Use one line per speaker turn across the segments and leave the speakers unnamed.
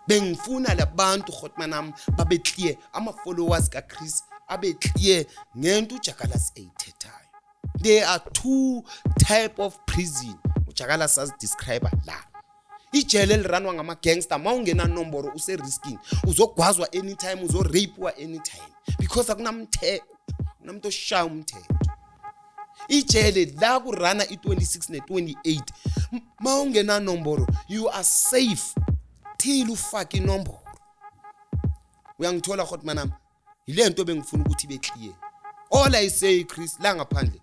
Bengifuna labantu hotman babe clear, ama followers ka Chris abe clear ngento uJakalasi eyithethayo. There are two type of prison uJakalasi azidescribe la. Ijele eliranwa ngama gangster, mawungena nomboro use risking, uzogwazwa anytime, uzorapewa anytime because akunamthetho, kunamuntu oshaya umthetho. Ijele la kurana i26 ne28, mawungena nomboro you are safe till ufake inomboro. Uyangithola hotman nami? Yile nto bengifuna ukuthi ibe clear. All I say, Chris, la ngaphandle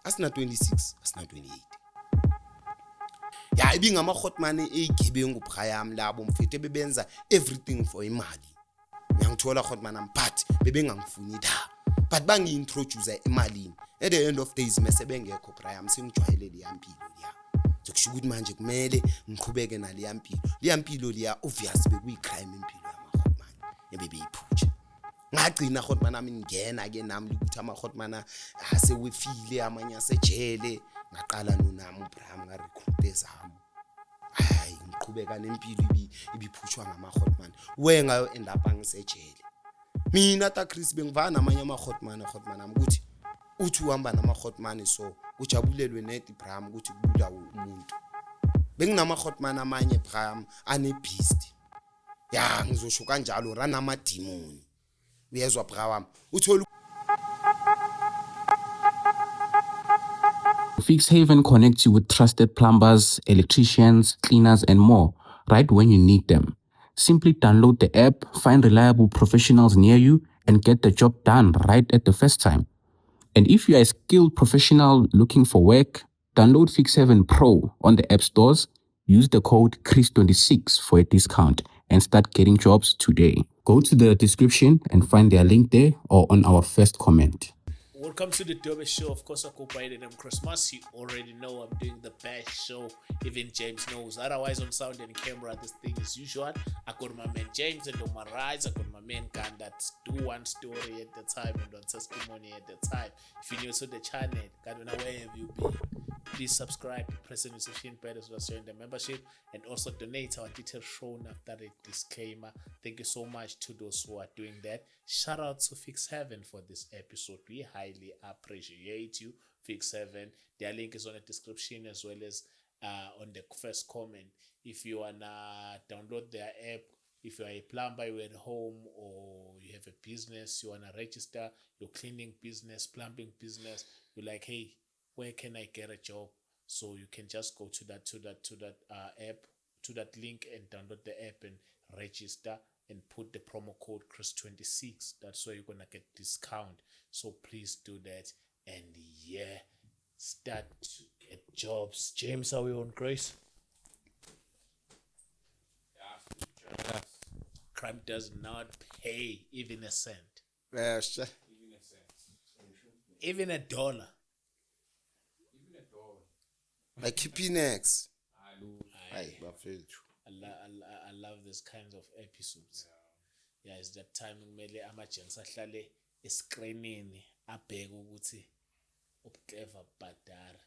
asina 26, asina 28. Ya, ibingama hotman eyigebengu phayami labo mfethu ebebenza everything for imali. Uyangithola hotman nami? But bebengangifuni la, but bangi-introduce emalini. At the end of days mese bengekho Brian, sengijwayele leya mpilo leya. Sokusho ukuthi manje kumele ngiqhubeke naleya mpilo, leya mpilo leya. Obvious bekuyi-crime impilo yama-hotman ebebeyiphutsha. Ngagcina hotman ami ngingena ke nami ukuthi ama-hotman asewefile, amanye asejele. Ngaqala nonami uBraham, ngarecruit ezami. Hayi, ngiqhubeka nempilo ibiphushwa ngama-hotman we ngayo end up ngisejele mina ta Chris. Bengivana namanye ama-hotman, hotman ami, ukuthi uthi uhamba nama-hotman so ujabulelwe net Braham ukuthi kubulawe umuntu. Benginama-hotman amanye Braham ane-beast, ya, ngizosho kanjalo, ranamadimoni. Uyezwa bra wami? Uthola
Fixhaven connects you with trusted plumbers, electricians, cleaners, and more right when you need them. Simply download the app, find reliable professionals near you, and get the job done right at the first time. And if you are a skilled professional looking for work, download Fix7 Pro on the app stores, use the code CHRIS26 for a discount, and start getting jobs today. Go to the description and find their link there or on our first comment.
Welcome to the Dobe Show. Of course, I go by the name Christmas. You already know I'm doing the best show. Even James knows. Otherwise, on sound and camera, this thing is usual. I got my man James, and on my right, I got my man Gan that do one story at the time and one testimony at the time. If you're new to the channel, God, where have you been? Please subscribe, press the notification bell as well as join the membership, and also donate. Our details shown after the disclaimer. Thank you so much to those who are doing that. Shout out to Fix Heaven for this episode. We highly appreciate you, Fix Heaven. Their link is on the description as well as on the first comment. If you wanna download their app, if you are a plumber, you're at home, or you have a business, you wanna register your cleaning business, plumbing business, you're like, hey, where can I get a job? So you can just go to that app, to that link, and download the app and register and put the promo code Chris26. That's where you're gonna get discount. So please do that and, yeah, start to get jobs. James, are we on grace? Crime does not pay even a cent.
Yes.
Even a dollar.
Like next. Hayi bafethu.
I love these kinds of episodes. Yeah, it's that time kumele ama-gents ahlale escreenini abheke ukuthi ubuclever bhadara.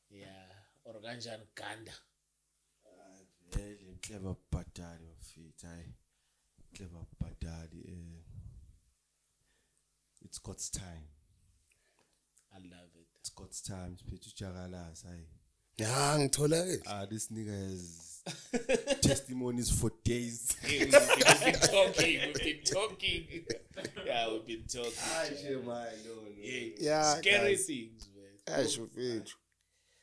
Yeah, or kanjani Ganda?
Vele clever bhadali bafethu, hayi, clever bhadali, it's God's time.
I love it.
It's God's time. Siphethe uJakalasi, hayi.
Ya, ngithola.
Ah, this nigga has testimonies for days.
Hey, we've been talking, we've been talking. Yeah, we've been talking.
No.
Yeah,
Yeah,
scary
guys.
things, man.
Asho mfethu.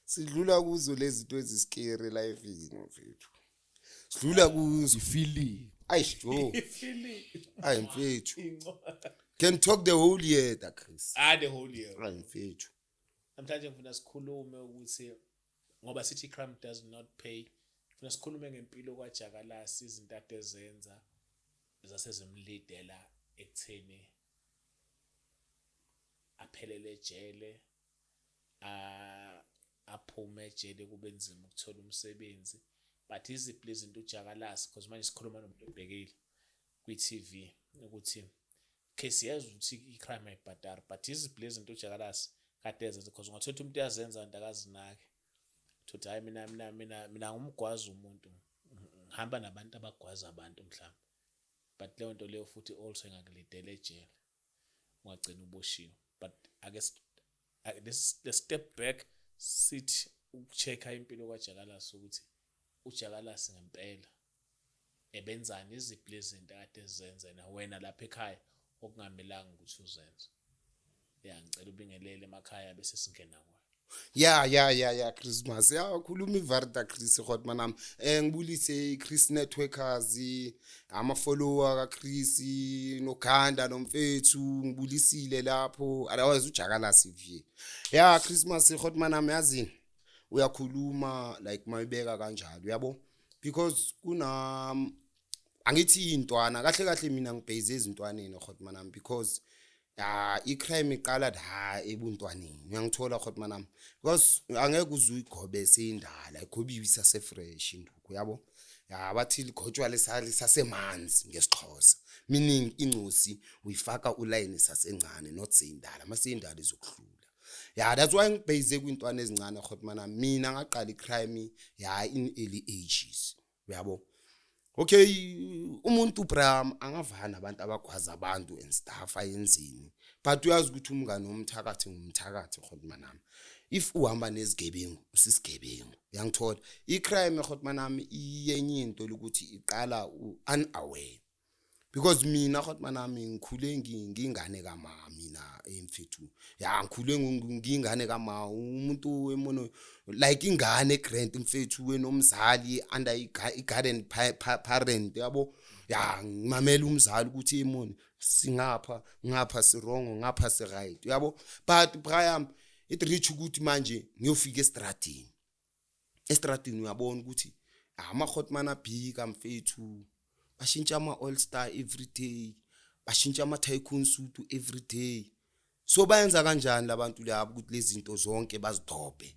Sidlula kuzo lezi zinto eziscary life mfethu. Sidlula kuzo.
Feeling.
Ayish jo.
Feeling.
Ayi mfethu. Can talk the whole year da Chris.
Ah, the whole year.
Ayi mfethu.
Namhlanje ngifuna sikhulume ukuthi ngoba sithi crime does not pay, ngifuna sikhulume ngempilo kwaJakalasi, izinto ade ezenza zasezimlidela ekutheni aphelele ejele, aphume ejele kube nzima ukuthola umsebenzi. But iziphi lezi zinto uJakalasi, because manje sikhuluma nomuntu obhekile kwi-TV ukuthi ke siyazi ukuthi i-crime ayibhadari, but iziphi lezi zinto uJakalasi kade ezenza? Because ungathola ukuthi umuntu uyazenza kanti akazinaki. Uthi hayi, mina ngumgwazi umuntu. Ngihamba nabantu abagwaza abantu mhlawumbe, but leyo nto leyo futhi also ingakulidela ejele, ungagcina uboshiwe. But ake let's step back, sithi uku-check-a impilo kaJakalasi, ukuthi uJakalasi ngempela ebenzani, iziphi lezi zinto akade ezenza na wena lapha ekhaya okungamelanga ukuthi uzenze. Ya, ngicela ubingelele emakhaya bese singena kuyo.
Ya, Christmas ya, khuluma ivarda Chris Hotman nami. Ngibulise iChris Networkers, ama follower ka Chris noGanda nomfethu, ngibulisile lapho. Otherwise uJakalasi vye. Ya, Christmas Hotman nami, yazi uyakhuluma like mayibeka kanjalo, uyabo, because kuna angithi intwana kahle kahle, mina ngibheze ezintwaneni Hotman nami, because ya, i-crime iqala la ebuntwaneni, uyangithola Hotman nami, because angeke uze uyigobe seyindala, igobiwe isase-fresh induku, uyabo. Ya, bathi ligotshwa lisasemanzi ngesiXhosa, meaning incosi uyifaka ulayini sasencane, not seyindala. Maseyindala izokuhlula. Ya, that's why ngibheze kwintwana ezincane Hotman nami. Mina ngaqala i-crime, ya, in early ages, uyabo. Okay, umuntu bram angavana nabantu abagwaza abantu and stuff ayenzini, but uyazi ukuthi umngane womthakathi ngumthakathi Hotman nami. If uhamba nezigebengu, usisigebengu, uyangithola. I-crime Hotman nami iyenye into lokuthi iqala unaware, because mina Hotman nami ngikhule ngingane kama mina emfethu. Ya, ngikhule ngingane kama umuntu emono, like ingane grant mfethu wenomzali under i-garden parent, yabo. Ya, ngimamela umzali ukuthi emoni singapha ngapha, si-wrong ngapha, si right, uyabo. But Brian, it reach ukuthi manje ngiyofika estradini. Estradini uyabona ukuthi ama-hotman abhika mfethu, bashintsha ama-all star every day, bashintsha ama-tycoon suit every day. So bayenza kanjani labantu labo ukuthi lezi zinto zonke bazidobhe?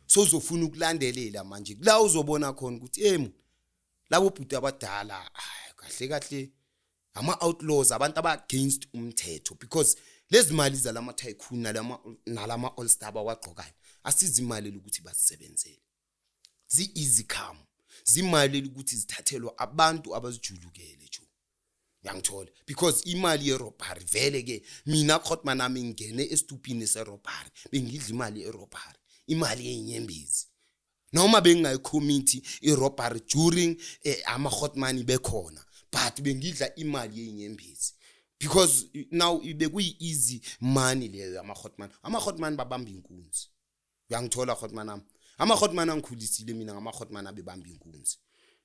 So uzofuna ukulandelela manje la, uzobona khona ukuthi emu labo bhuti abadala, ay, kahle kahle ama-outlaws, abantu aba-against umthetho, because lezi mali zalama tycoon nalama all star abawagqokayo asiza imali ukuthi bazisebenzele, zi-easy come, zimali ukuthi zithathelwa abantu abazijulukele jo, uyangithola, because imali ye-robbery vele ke. Mina Khotman nami ngingene esitupini se-robbery, bengidla imali ye-robbery, imali yeyinyembezi, noma bengingayi-commit-i i-robbery during ama-hotman bekhona, but bengidla imali yeyinyembezi because now bekuyi-easy money leyo yama-hotman. Ama-hotman babamba inkunzi, uyangithola Hotman nami. Ama-hotman angikhulisile mina ngama-hotman abebamba inkunzi.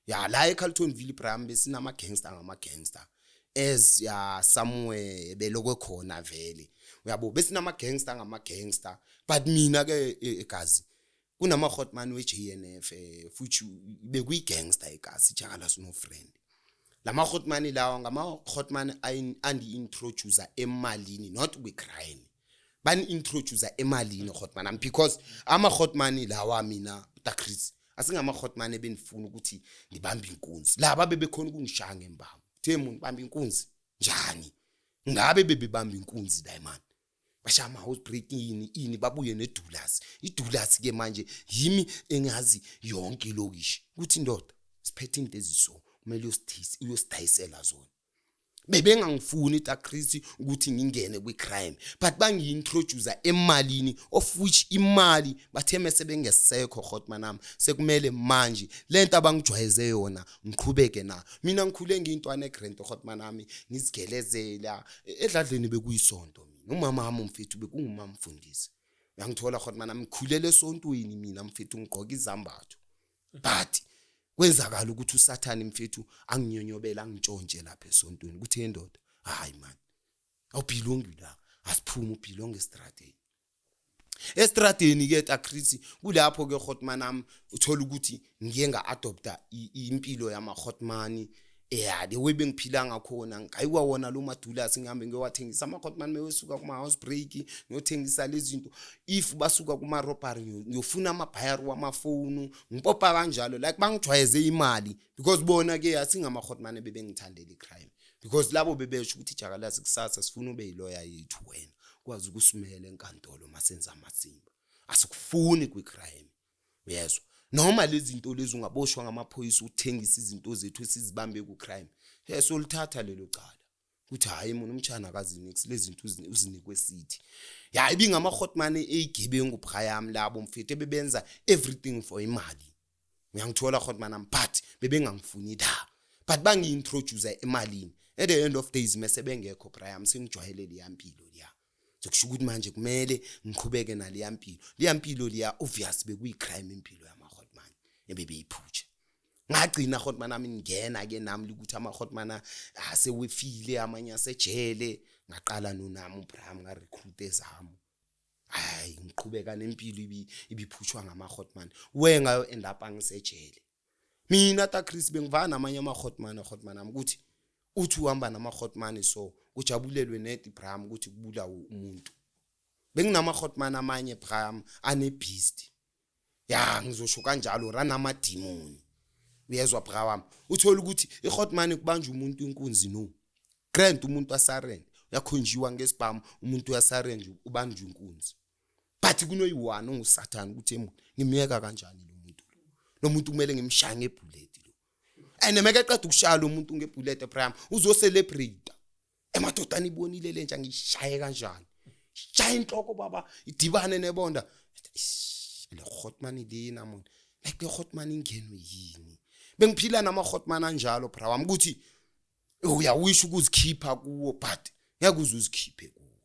Ya, la eCarltonville Bram besinama-gangster, ngama-gangster as ya somewhere belokwe khona vele, uyabo, besinama-gangster, ngama-gangster. But mina ke egazi kunama-hotman we-JNF, futhi bekuyi-gangster egazi ijakala sino friend. Lama-hotman lawa ngama-hotman andi-introduce emalini, not kwi-crime, bani-introduce emalini hotman ami, because ama-hotman lawa mina ta Chris asingama-hotman ebenifuna ukuthi ngibambe inkunzi. Laba bebekhona ukungishaya ngembama, the muntu bamba inkunzi njani, ngabe bebebamba inkunzi la man, bashaya ama-house break ini ini, babuye nedulas idulas ke. Manje yimi engazi yonke ilokishi ukuthi indoda siphethe into eziso, kumele uyosidayisela zona. Bebengangifuni ta Chris ukuthi ngingene kwi-crime, but bangi-introduce emalini, of which imali bathe mase bengesekho Hotman nami, sekumele manje lento abangijwayeze yona ngiqhubeke na. Mina ngikhule ngiyintwana egrand Hotman nami, ngizigelezela edladleni, bekuyisonto. Mina umama wami umfethu bekungumama mfundisi, uyangithola Hotman nami. Ngikhulele esontweni mina mfethu, ngigqoka izambatho, but kwenzakala ukuthi usathane mfethu anginyonyobela, angitshontshe lapha esontweni ukuthi endoda, hayi man, awu-belong-i la, asiphume, u-belong estradeni. Estradeni ke ta Chris, kulapho ke Hotman nami uthola ukuthi ngiye nga-adopta impilo yama Hotman. Yeah, the way bengiphila ngakhona, ngayiwa wona lo madula, singihambe ngiyowathengisa ama-hotman mewesuka kuma-house break, ngiyothengisa lezi zinto. If basuka kuma-robbery, ngiyofuna amabhayari wamafonu, ngipopa kanjalo. Like bangijwayeze imali, because bona-ke asingama-hotman ebebengithandela i-crime, because labo bebesho ukuthi jakalazi kusasa sifuna ube yiloya yethu, wena ukwazi ukusimela enkantolo masenza amasimba, asikufuni kwi-crime. Uyezwa, noma lezi zinto lezi ungaboshwa ngamaphoyisa uthengisa izinto zethu esizibambe ku-crime, solithatha lelo cala ukuthi hhayi mona umtshana akaziniksi lezi zinto uzinikwe sithi. Ya, ibingama-hotman eyigebengu brayami labo mfethu ebebenza everything for imali. Uyangithola hotman am, but bebengangifuni la, but bangi-introduce emalini. At the end of days mese bengekho brayami, sengijwayele leya mpilo leya. Sekusho ukuthi manje kumele ngiqhubeke naleya mpilo, leya mpilo leya. Obvious bekuyi-crime impilo yama-hotman ebebeyiphutsha. Ngagcina hotman ami ngingena ke nami ukuthi ama-hotman asewefile, amanye asejele. Ngaqala nonami uBraham, ngarecruit ezami. Hayi, ngiqhubeka nempilo ibiphutshwa ngama-hotman we ngayo end up angisejele mina ta Chris. Bengivana namanye ama-hotman, hotman ami, ukuthi uthi uhamba nama-hotman so kujabulelwe net Braham ukuthi kubulawe umuntu. Benginama-hotman amanye Braham ane-beast, ya, ngizosho kanjalo, ranamadimoni. Uyezwa bra wami, uthola ukuthi i-hotman kubanjwa umuntu inkunzi, no grant umuntu asarende, uyakhonjiwa ngesibhamu, umuntu uyasarende, ubanjwa inkunzi, but kunoyi-one ongusathane ukuthi emu ngimyeka kanjani lo muntu lo? Lo muntu kumele ngimshaye ngebullet lo, and mekeqeda ukushaya lo muntu ngebullet, Abraham, uzocelebrate emadodana ibonile le nja ngiyishaye kanjani, shaya inhloko baba idibane nebonda. Ish, le hotman lena mon, like le hotman ingenwe yini? Bengiphila nama hotman anjalo bra wami ukuthi uyawisha ukuzikhipha kuwo, but ngeke uze uzikhiphe kuwo,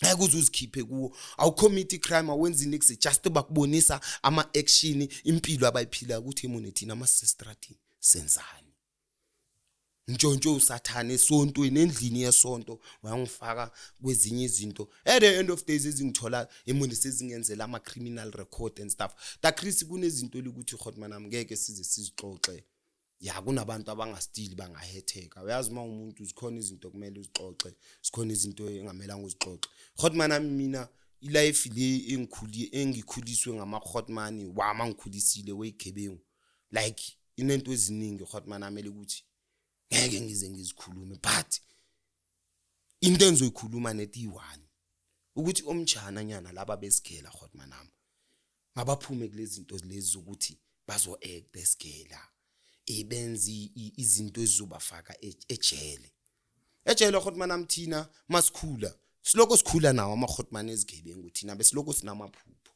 ngeke uze uzikhiphe kuwo. Awucommit crime, awenzi nix, just bakubonisa ama-action, impilo abayiphila ukuthi emone thina amasestratini senzani. Ntshontsho usathane esontweni, endlini yesonto wayangifaka kwezinye izinto. At the end of days ezingithola emone sezingenzela ama-criminal record and stuff. Ta Chris, kunezinto elikuthi hotman ami ngeke size sizixoxe. Ya, kunabantu abangastili bangahetheka. Uyazi uma umuntu zikhona izinto kumele uzixoxe, zikhona izinto engamelanga uzixoxe hotman ami. Mina ilife le engikhuli engikhuliswe ngama-hotman wami angikhulisile weyigebengu, like inento eziningi hotman amele ukuthi ngeke ngize ngizikhulume, but into engizoyikhuluma nethi iyi-one ukuthi omjana nyana laba besigela hotman ami ngabaphume kulezi zinto lezi zokuthi bazo-act esigela, benze izinto ezizobafaka ejele, ejele hotman ami. Thina masikhula siloko sikhula nawo ama-hotman ezigebengu, thina besiloko sinamaphupho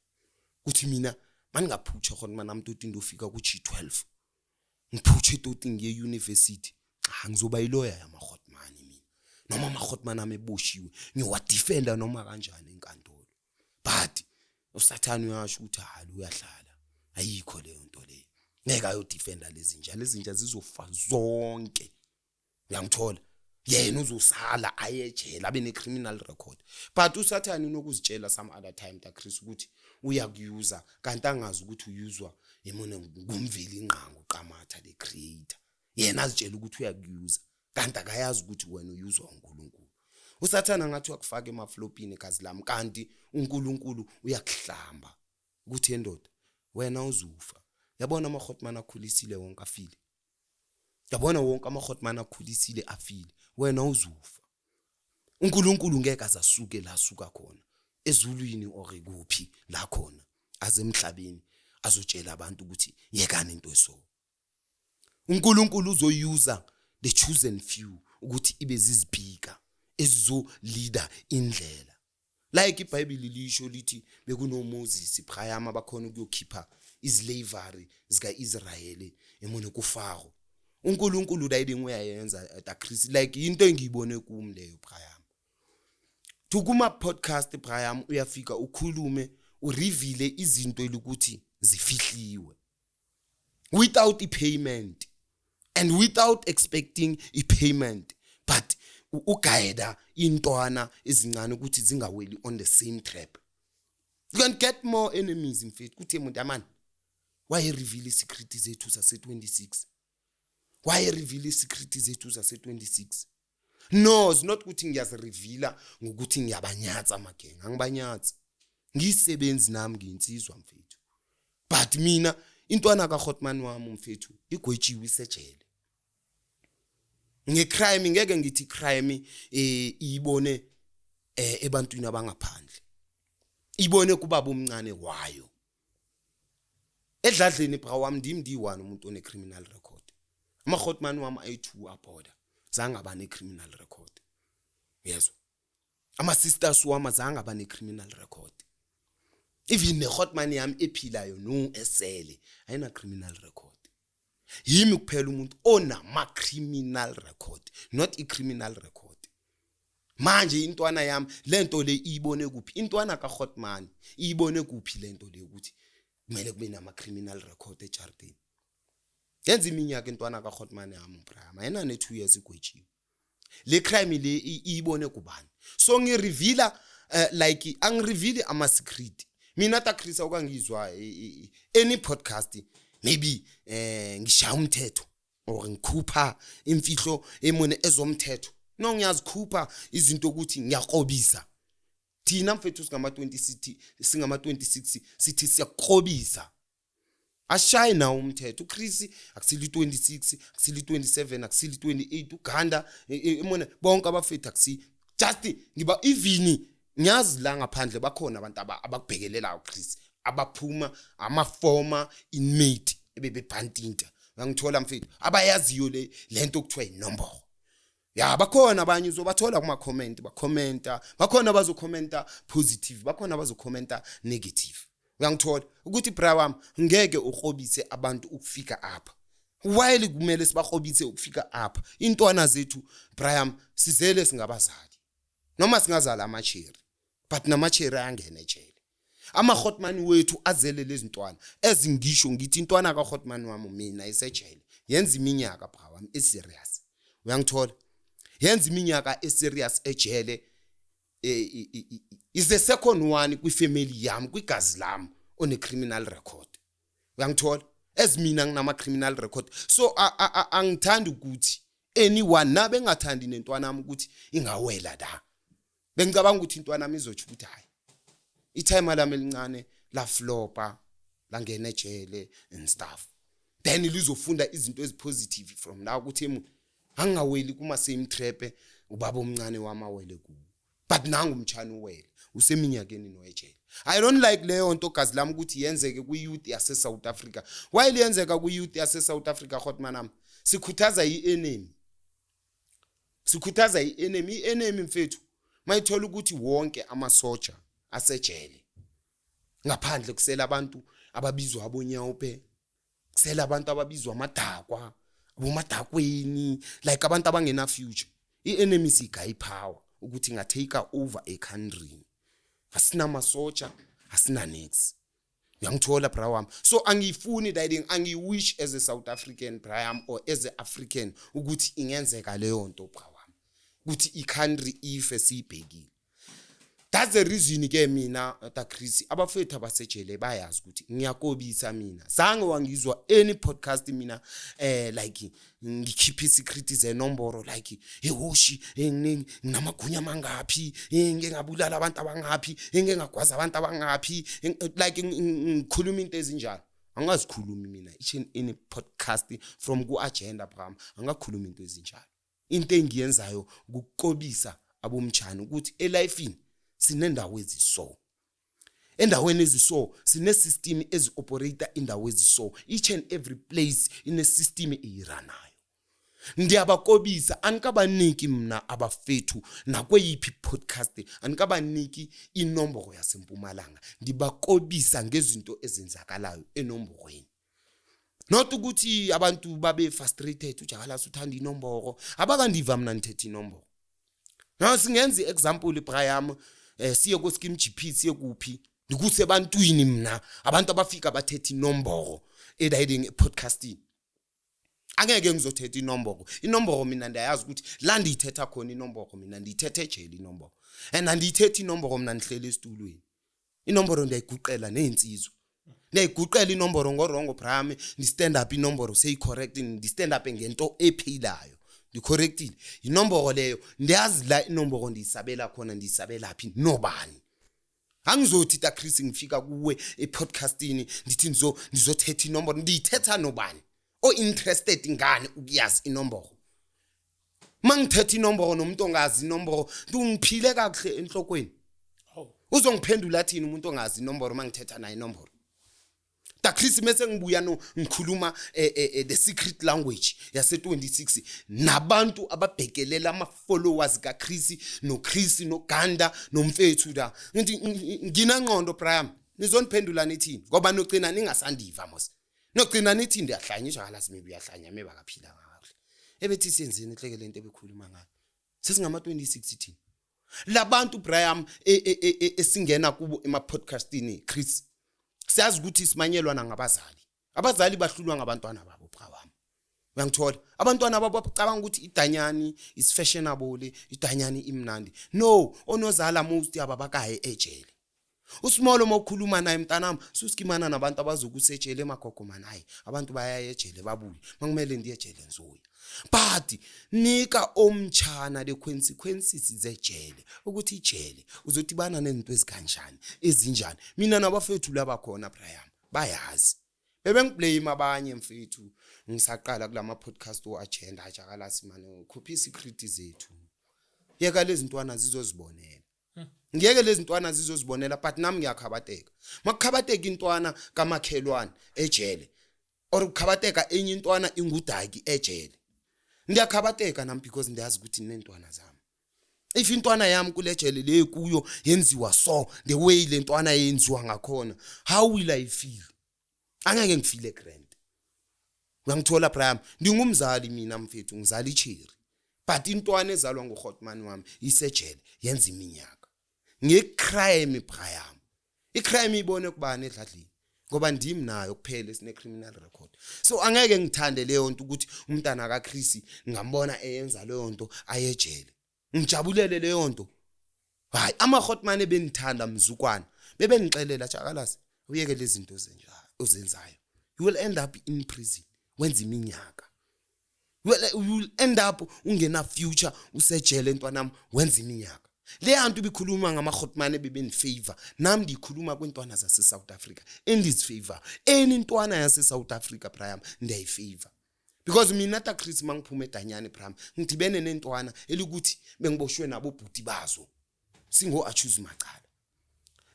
kuthi mina maningaphutsha hotman ami toti ndofika ku-G12, ngiphutshe toti ngiye university, cha, ngizoba yiloya yama-hotman mina, noma ama-hotman ami eboshiwe ngiyowadefenda noma kanjani enkantolo. But usathane uyasho ukuthi hayi, uyahlala, ayikho leyo nto leyo, ngeke ayodefenda lezi nja, lezi nja zizofa zonke. Uyangithola, yena uzosala ayejele abe ne-criminal record, but usathane unokuzitshela some other time ta Chris ukuthi uyakuyuza, kanti angazi ukuthi uyuzwa yimona ngumveli ingqango qamatha the creator. Yena azitshela ukuthi uyakuyuza, kanti akayazi ukuthi wena uyuzwa uNkulunkulu. Usathana ngathi uyakufaka emaflopini igazi lami, kanti uNkulunkulu uyakuhlamba ukuthi endoda wena uzufa. Yabona ama-hotman akhulisile wonke afile, yabona wonke ama-hotman akhulisile afile, wena uzufa. uNkulunkulu ngeke azasuke la suka khona ezulwini or kuphi la khona aze emhlabeni azotshela abantu ukuthi yekani into eso. uNkulunkulu uzoyuza the chosen few ukuthi ibe zizipika ezizo-leader indlela, like iBhayibheli lisho lithi bekunoMoses Braham abakhona ukuyokhipha islavery zikaIsrayeli emone kuFaro. uNkulunkulu la ilingu uyayenza ta Chris, like into engiyibone kum leyo Braham. Tukuma podcast Braham, uyafika ukhulume, ureveal izinto elukuthi zifihliwe without i-payment and without expecting i-payment, but uguide intwana ezincane ukuthi zingaweli on the same trap. You can get more enemies mfethu kuthi umuntu amani waye reveal isecret zethu zase 26, waye reveal isecret zethu zase 26. No, it's not ukuthi ngiyazireveala ngokuthi ngiyabanyatsa amagenge, angibanyatsi, ngiyisebenzi nami, ngiyinsizwa mfethu, but mina intwana kaHotman wami umfethu igwetshiwe isejele ngecrime. Ngeke ngithi crime ibone ebantwini abangaphandle, ibone kubaba omncane wayo. Edladleni bra wami, ndim ndiyi-one umuntu one-criminal record. Amahotman wami ayi-two abhoda zange aba ne-criminal record, yezwa? Ama-sisters wami azange aba ne-criminal record. Even ne-hotman yami ephilayo no esele ayina-criminal record. Yimi kuphela umuntu onama-criminal record, not i-criminal record. Manje intwana yami lento le iyibone kuphi? Intwana kaHotman iyibone kuphi lento le ukuthi kumele kube nama-criminal record ejardini? Yenza iminyaka intwana kaHotman yami, Brahma, ayina ne-2 years igwetshiwe. Le crime le iyibone kubani? So ngireveala like angireveali ama-secret mina ta Chris. Awukangizwa any podcast maybe ngishaya umthetho or ngikhupha imfihlo emone ezomthetho. No, ngiyazikhupha izinto ukuthi ngiyakrobisa. Thina mfethu singama-20, sithi singama-26, sithi siyakrobisa, ashaye nawo umthetho. uChris akusile 26, akusile 27, akusile 28, Uganda imona bonke abafethu akusi just ngiba even ngiyazi la ngaphandle bakhona abantu abakubhekelelayo Chris, abaphuma ama-former inmate ebebebhantinta, uyangithola mfethu, abayaziyo le lento okuthiwa inomboro. Ya, bakhona abanye uzobathola kuma comment bakhomenta, bakhona abazokhomenta positive, bakhona abazokhomenta negative, uyangithola ukuthi bra wami ngeke ukrobise abantu ukufika apha, while kumele sibakrobise ukufika apha. Intwana zethu Brian sizele singabazali noma singazala amacheri, but namacheri ayangena ejele. Ama-hotman wethu azele lezi ntwana ezingisho ngithi intwana ka-hotman wami mina isejele yenza iminyaka, bra wami, eserious, uyangithola? Yenza iminyaka eserious ejele. Is the second one kwifamily yami, kwigazi lami, one criminal record, uyangithola? As mina nginama criminal record, so angithandi ukuthi anyone nabe engathandi nentwana yami ukuthi ingawela la. Bengicabanga ukuthi intwana yami izotsho ukuthi hayi, itimer lami elincane la flopa, langena ejele and stuff, then lizofunda izinto ezipositive from la ukuthi emu angingaweli kuma same trap ubaba omncane wami awele kuwo. But nangu umtshana uwele useminyakeni noejele. I don't like leyo nto, gazi lami, ukuthi yenzeke kwi-youth yase-South Africa. While yenzeka kwi-youth yase-South Africa, hotman ami, sikhuthaza i-enemy, sikhuthaza i-enemy. I-enemy mfethu mayithola ukuthi wonke amasoja asejele ngaphandle, kusela abantu ababizwa abonyaope, kusela abantu ababizwa amadakwa, abomadakweni, like abantu abangena future, i-enemy siyigaya ipower ukuthi inga-take over a country. Asinamasoja, asina nix, uyangithola bra wami? So angiyifuni that, angiwish as a South African, Brian, or as a African ukuthi ingenzeka leyo nto, bra wami, ukuthi i-country ife siyibhekile. That's the reason ke mina ta Chris, abafethu abasejele bayazi ukuthi ngiyakobisa mina. Zange wangizwa any podcast mina like ngikhipha isecret zenomboro, like ehoshi nginamagunya mangaphi, ngeke ngabulala abantu abangaphi, ngeke ngagwaza abantu abangaphi, like ngikhuluma into ezinjalo. Angazikhulumi mina each and any podcast from ku agenda bram, angakhuluma into ezinjalo. Into engiyenzayo ukukobisa abomtshana ukuthi elifini sinendawo eziso, endaweni eziso sine system ezi-operate indawo eziso. Each and every place ine system eyiranayo. Ndiyabakobisa, anikabaniki mna abafethu nakweyiphi podcast, anikabaniki inomboro yasempumalanga. Ndibakobisa ngezinto ezenzakalayo enomborweni, not ukuthi abantu babe frustrated ujakalasi uthanda inomboro. Abakandiva mna ndithetha inomboro. No, singenza i-example Brian, siye ko Skim GP, siye kuphi, ndikusebantwini mna abantu abafika bathetha inomboro edayiding epodcasting. Angeke ngizothetha inomboro. Inomboro mina ndiyayazi ukuthi la ndiyithetha khona inomboro, mina ndiyithetha ejele inomboro, and andiyithethi inomboro mina ndihleli esitulweni. Inomboro ndiyayiguqela neyinsizwa, ndiyayiguqela inomboro ngorongo brami, ndi-stand up inomboro seyi-correct, ndi-stand up ngento ephilayo, ndicorrectile inomboro leyo. Ndiyazi la inomboro ndiyisabela khona, ndiyisabela phi nobani. Angizothi ta Chris ngifika kuwe epodcastini ndithi ndizothetha inomboro. Ndiyithetha nobani o-interested ngani ukuyazi inomboro? Mangithetha inomboro nomuntu ongazi inomboro, ngiphile kakuhle enhlokweni?
Hawu.
Uzongiphendula athini umuntu ongazi inomboro mangithetha naye inomboro? Takrisi mese ngibuya no ngikhuluma the secret language yase 26 nabantu ababhekelela ama followers ka Chris no Chris no Ganda nomfethu la ngithi nginangqondo Brian nizoniphendula nithini ngoba nogcina ningasandiva mos nogcina nithi ndiyahlanya ijakala simibi uyahlanya maybe akaphila kahle ebethi senzeni hleke lento ebekhuluma ngayo sesingama 26 thina labantu Brian esingena kubo ema podcastini Chris siyazi ukuthi simanyelwa nangabazali abazali bahlulwa ngabantwana babo bra wami uyangithola abantwana babo bacabanga ukuthi idanyani is fashionable idanyani imnandi no onozala most ababakaye ejele usmolo mawukhuluma naye mntanami susikimana nabantu abazokusejele emagogo man hayi abantu bayaya ejele babuye makumele ndiye ejele ngizoya but nika omtshana le consequences zejele ukuthi ijele uzodibana nezinto ezikanjani ezinjani mina nabafethu laba khona Brian bayazi bebengiblame abanye mfethu ngisaqala kulama podcast o agenda ajakalasi manje khupha secret zethu yeka lezi ntwana zizozibonela ngeke lezi ntwana zizozibonela but nami ngiyakhabateka makukhabateka intwana kamakhelwane ejele or kukhabateka enye intwana ingudaki ejele ngiyakhabateka nami because ndiyazi ukuthi nentwana zami if intwana yami kule jele le kuyo yenziwa so the way le ntwana yenziwa ngakhona how will i feel angeke ngifile grand uyangithola Brian ndingumzali mina mfethu ngizala icherry but intwana ezalwa nguHotman wami isejele yenza iminyaka ngecrime Brian icrime ibone kubani edladleni ngoba ndim nayo kuphela esine criminal record so angeke ngithande leyo nto ukuthi umntana kaChris ngambona eyenza leyo nto ayejele ngijabulele leyo nto hayi ama hotman ebenithanda mzukwana bebenixelela jakalasi uyeke lezi zinto ozenjayo ozenzayo you will end up in prison wenza iminyaka you will end up ungena future usejele ntwanami wenza iminyaka le yanto ibikhuluma ngama-hotman ebebenifavor nami ndiyikhuluma kwintwana zase-South Africa endizifavor eni intwana yase-South Africa Brian ndiyayifavor because mina ta Chris mangiphuma edanyane Brian ngidibene nentwana elikuthi bengiboshwe nabo bhuti bazo singo accuse macala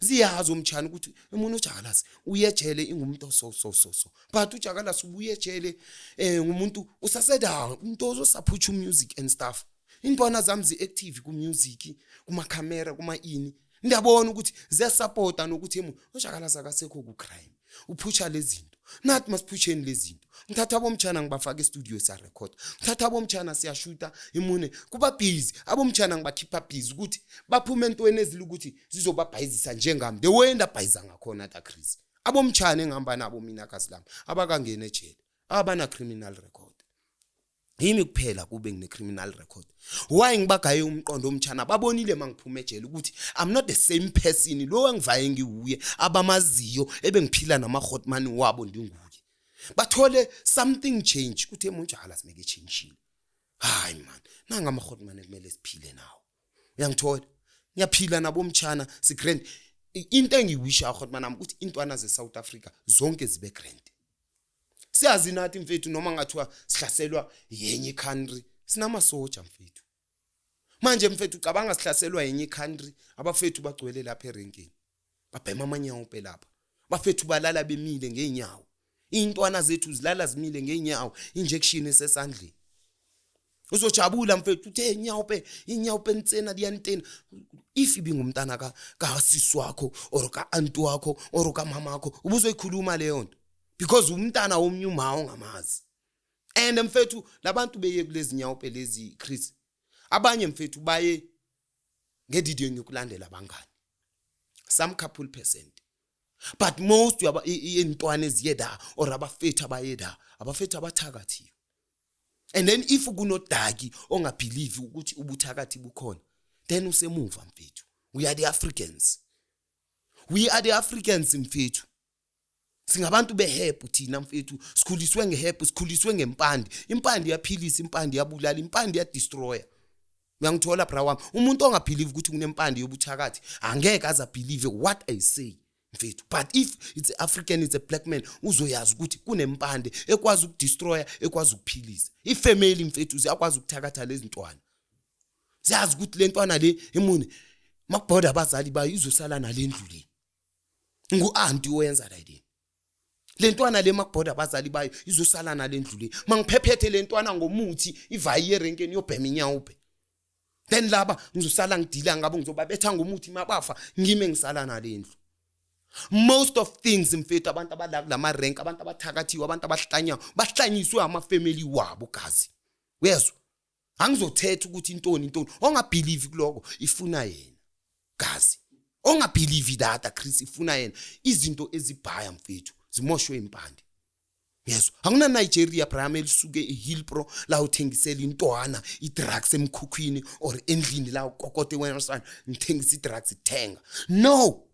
ziyazi umtshana ukuthi umuntu ujakalasi uyejele ingumuntu so so so so but ujakalasi ubuyejele ngumuntu usaseda umuntu ozosaphusha music and stuff intwana zami zi-active ku-music kuma-camera kuma-ini ndiyabona ukuthi ziyasupporta nokuthi emu ujakalasi akasekho ku-crime uphusha lezi zinto nathi masiphusheni lezi zinto ngithatha abomtshana ngibafaka estudio siyarekhoda ngithatha abomtshana siyashuta imune kuba busy abomtshana ngibakhipha busy ukuthi baphume entweni ezile ukuthi zizobabhayizisa njengami the way ndabhayiza ngakhona ta Chris abomtshana engihamba nabo mina kazi lami abakangena ejele abana criminal record yimi kuphela kube ngine criminal record why ngibagaye umqondo omtshana babonile mangiphuma ejele ukuthi i'm not the same person lo engivaye ngiwuye abamaziyo ebengiphila nama hotman wabo ndinguye bathole something change ukuthi emunjalo simeke changeile hayi man nanga ama hotman ekumele siphile nawo uyangithola ngiyaphila nabo mtshana si grand into engiyiwisha hotman nami ukuthi intwana ze South Africa zonke zibe grand siyazi nathi mfethu noma ngathiwa sihlaselwa yenye country sinamasoja mfethu manje mfethu ucabanga sihlaselwa yenye country abafethu bagcwele lapha erenkeni babhema amanyawo lapha bafethu balala bemile ngeenyawo intwana zethu zilala zimile ngeenyawo injection esesandleni uzojabula mfethu uthe inyawo inyawo ntsena liyantena if ibingumntana ka kasisi wakho or ka anti wakho or ka mama wakho ubuzoyikhuluma leyo nto because umntana womnye uma ongamazi and mfethu labantu beye kulezi nyawo lezi Chris abanye mfethu baye ngedidiyo yokulandela abangani some couple percent but most yaba intwana eziye da or abafethu abaye da abafethu abathakathiwe and then if kunodaki ongabelieve ukuthi ubuthakathi bukhona then usemuva mfethu we are the Africans we are the Africans mfethu singabantu beherb thina mfethu sikhuliswe ngeherb sikhuliswe ngempande impande iyaphilisa impande iyabulala impande iyadestroya uyangithola bra wami umuntu ongabelieve ukuthi kunempande yobuthakathi angeke aze believe what i say mfethu but if it's African it's a black man uzoyazi ukuthi kunempande ekwazi ukudestroya ekwazi ukuphilisa ifamily mfethu ziyakwazi ukuthakatha lezi ntwana siyazi ukuthi le ntwana le imune makubhoda abazali bayo izosala nalendlu le ngu-anti oyenza la le Le ntwana le makubhoda abazali bayo izosala nalendlu le. Mangiphephethe le ntwana ngomuthi ivayi erenkeni yobhema inyawupe. Then laba ngizosala ngidila ngabo, ngizobabetha ngomuthi mabafa, ngime ngisala nalendlu. Most of things mfethu, abantu abala kulama rank, abantu abathakathiwe, abantu abahlanyayo, bahlanyiswe ama-family wabo gazi. Uyezwa? Angizothetha ukuthi intoni intoni. Ongabelieve kuloko ifuna yena gazi. Ongabelieve that Chris ifuna yena. Izinto ezibhaya mfethu zimoshwe impande. Yezwa? Akuna Nigeria Brian elisuke eHillbrow la uthengisela intwana idrugs emkhukhwini or endlini la ukokote wena sana ngithengisa idrugs thenga. No.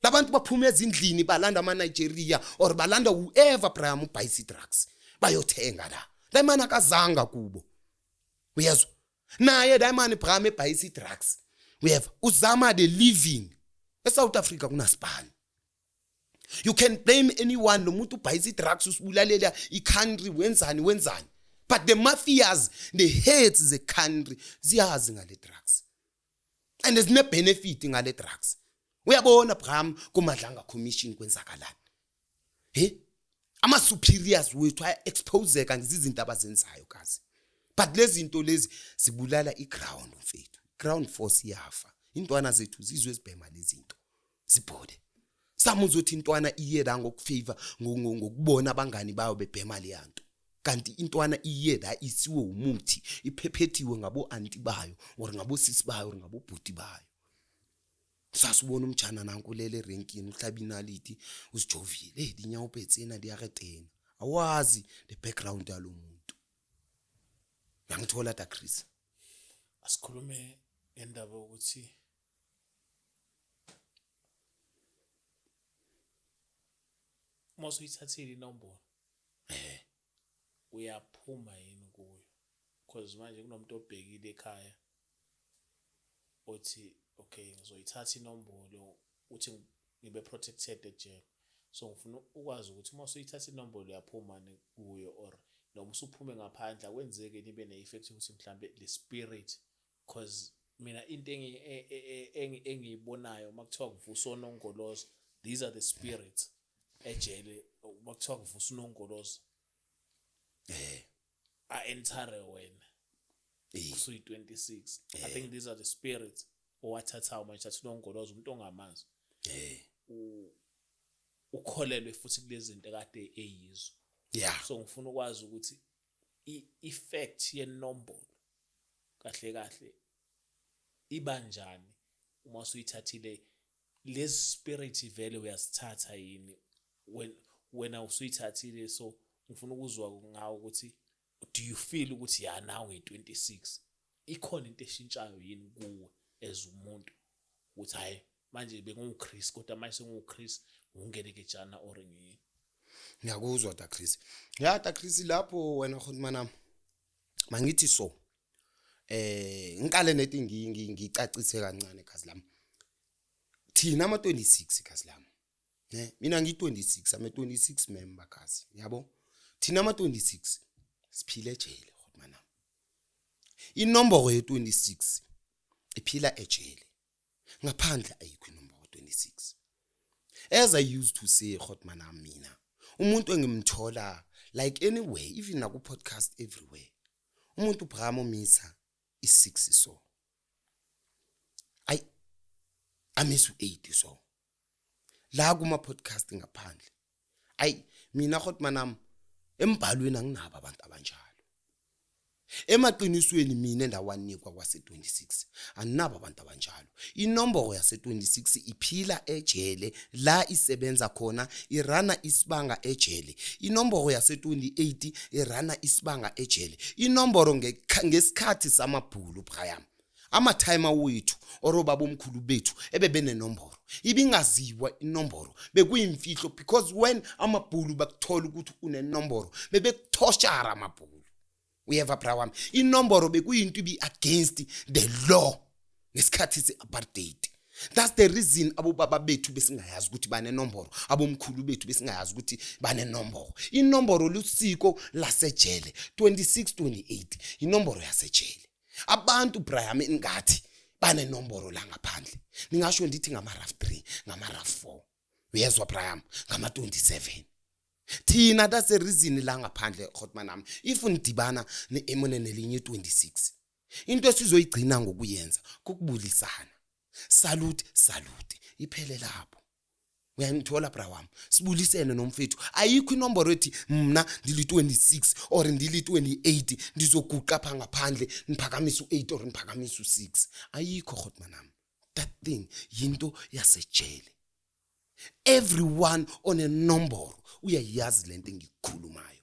Labantu baphuma ezindlini balanda ama Nigeria or balanda whoever Brian ubhayisa idrugs. Bayothenga la. La imani akazanga kubo. Uyezwa? Naye la imani Brian ebhayisa idrugs. Uyeva? Uzama the living. ESouth Africa kunasipani. You can blame anyone, lo muntu ubhayisa i-drugs usibulalela i-country, wenzani wenzani, but the mafias, the heads the country ziyazi ngale drugs and zine benefit ngale drugs. Uyabona Bram kuMadlanga Commission kwenzakalani? He, ama superiors wethu aya exposeka ngizizinto abazenzayo kazi, but lezi zinto lezi zibulala iground mfethu. Ground force iyafa, intwana zethu zizwe ezibhema lezi zinto zibhode. Samuzothi intwana iye la ngokufavor ngokubona abangani bayo bebhema le nto, kanti intwana iye la isiwe umuthi, iphephethiwe ngabo anti bayo or ngabo sisi bayo or ngabo bhuti bayo. Sasibona umjana nankulele erenkini uhlaba inaliti usijovile, hey dinyawo tsena di ya re tena, awazi the background yalo muntu. Uyangithola da Chris?
Asikhulume ngendaba yokuthi uma usuyithathile inombolo uyaphuma yini kuyo, because manje kunomuntu obhekile ekhaya othi okay, ngizoyithatha inombolo uthi ngibe protected ejele. So ngifuna ukwazi ukuthi uma usuyithatha inombolo uyaphuma kuyo, or noma usuphume ngaphandle akwenzeki nibe ne-effect ukuthi mhlambe le spirit, cause mina into engiyibonayo uma kuthiwa kuvusa onongolozo, these are the spirits ejele. Uma kuthiwa kuvusa unongolozo a-entere wena usuyi-26, I think these are the spirits owathathayo manje. Thatha unongolozo umuntu ongamazi, ukholelwe futhi kulezi zinto ekade eyizo. So ngifuna ukwazi ukuthi i-effect yenombolo kahle kahle ibanjani uma usuyithathile. Lezi spirit vele uyazithatha yini wena usuyithathile? So ngifuna ukuzwa ngawo ukuthi do you feel ukuthi ya, now ngiyi-26, ikhona into eshintshayo yini kuwe as umuntu ukuthi hayi manje benginguChris kodwa manje senginguChris ngungelekejana or ngi
Ngiyakuzwa da Chris. Ya da Chris, lapho wena khona manami mangithi so ngiqale nethi ngicacise kancane gazi lami. Thina ama 26 gazi lami, ne mina ngi 26, I'm a 26 member gazi, yabo. Thina ama 26 siphile ejele khona manami. Inombolo ye 26 iphila ejele, ngaphandle ayikho inombolo 26. As I used to say hotman, mina umuntu engimthola like anywhere, even naku podcast everywhere, umuntu uphakama umisa i6, so ay amisa u8, so la kuma podcast ngaphandle ay mina hotman embhalweni anginabo abantu abanjalo. Emaqinisweni mina endawanikwa kwase-26 aninabo abantu abanjalo. Inomboro yase-26 iphila ejele la isebenza khona, irana isibanga ejele. Inomboro yase-28 irana isibanga ejele. Inomboro ngesikhathi samabhulu Brian, amathayima wethu orobaba omkhulu bethu ebebenenomboro ibingaziwa inomboro, bekuyimfihlo, because when amabhulu bakuthola ukuthi unenomboro bebekuthoshara amabhulu. Uyeva bra wami? Inomboro bekuyinto ibi against the law ngesikhathi se-apartheid. That's the reason abobaba bethu besingayazi ukuthi banenomboro, abomkhulu bethu besingayazi ukuthi banenomboro. Inomboro lusiko lasejele. 26 28 inomboro yasejele. Abantu Brian ngathi banenomboro la ngaphandle, ningasho ndithi ngama-RAF 3, ngama-RAF 4, uyezwa Brian, ngama-27. Thina, that's the reason la ngaphandle, hotman nami, if nidibana ne-emone nelinye i-26, into esizoyigcina ngokuyenza kukubulisana, salute, salute, iphele lapho. Uyangithola, bra wami? Sibulisene nomfethu. Ayikho inomboro ethi mna ndili-26 or ndili-28, ndizoguqa pha ngaphandle niphakamise u-8 or niphakamise u-6. Ayikho, hotman nami. That thing yinto yasejele. Everyone onenomboro uyayazi lento engikukhulumayo.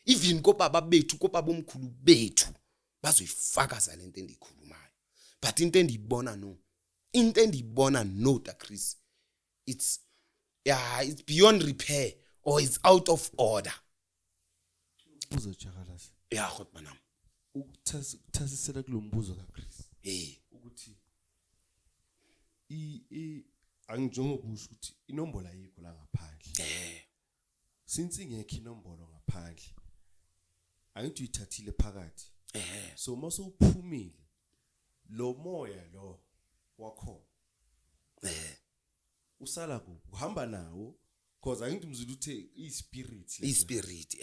Even kobaba bethu, kobaba omkhulu bethu, bazoyifakaza lento endiyikhulumayo. But into endiyibona, no, into endiyibona, no, ta Chris, it's, yeah, it's beyond repair or it's out of order.
Umbuzo, Jakalazi.
Yeah, hotman nami.
Ukuthasisela kulo mbuzo kaChris ukuthi i i angijongokusho ukuthi inombolo ayikho la ngaphandle. Since ingekho inombolo ngaphandle, angithi uyithathile phakathi? So mase uphumile, lo moya lo wakhona usala kuphi? Uhamba nawo? Because angithi mzulu uthe i-spirit lesiya.
I-spirit.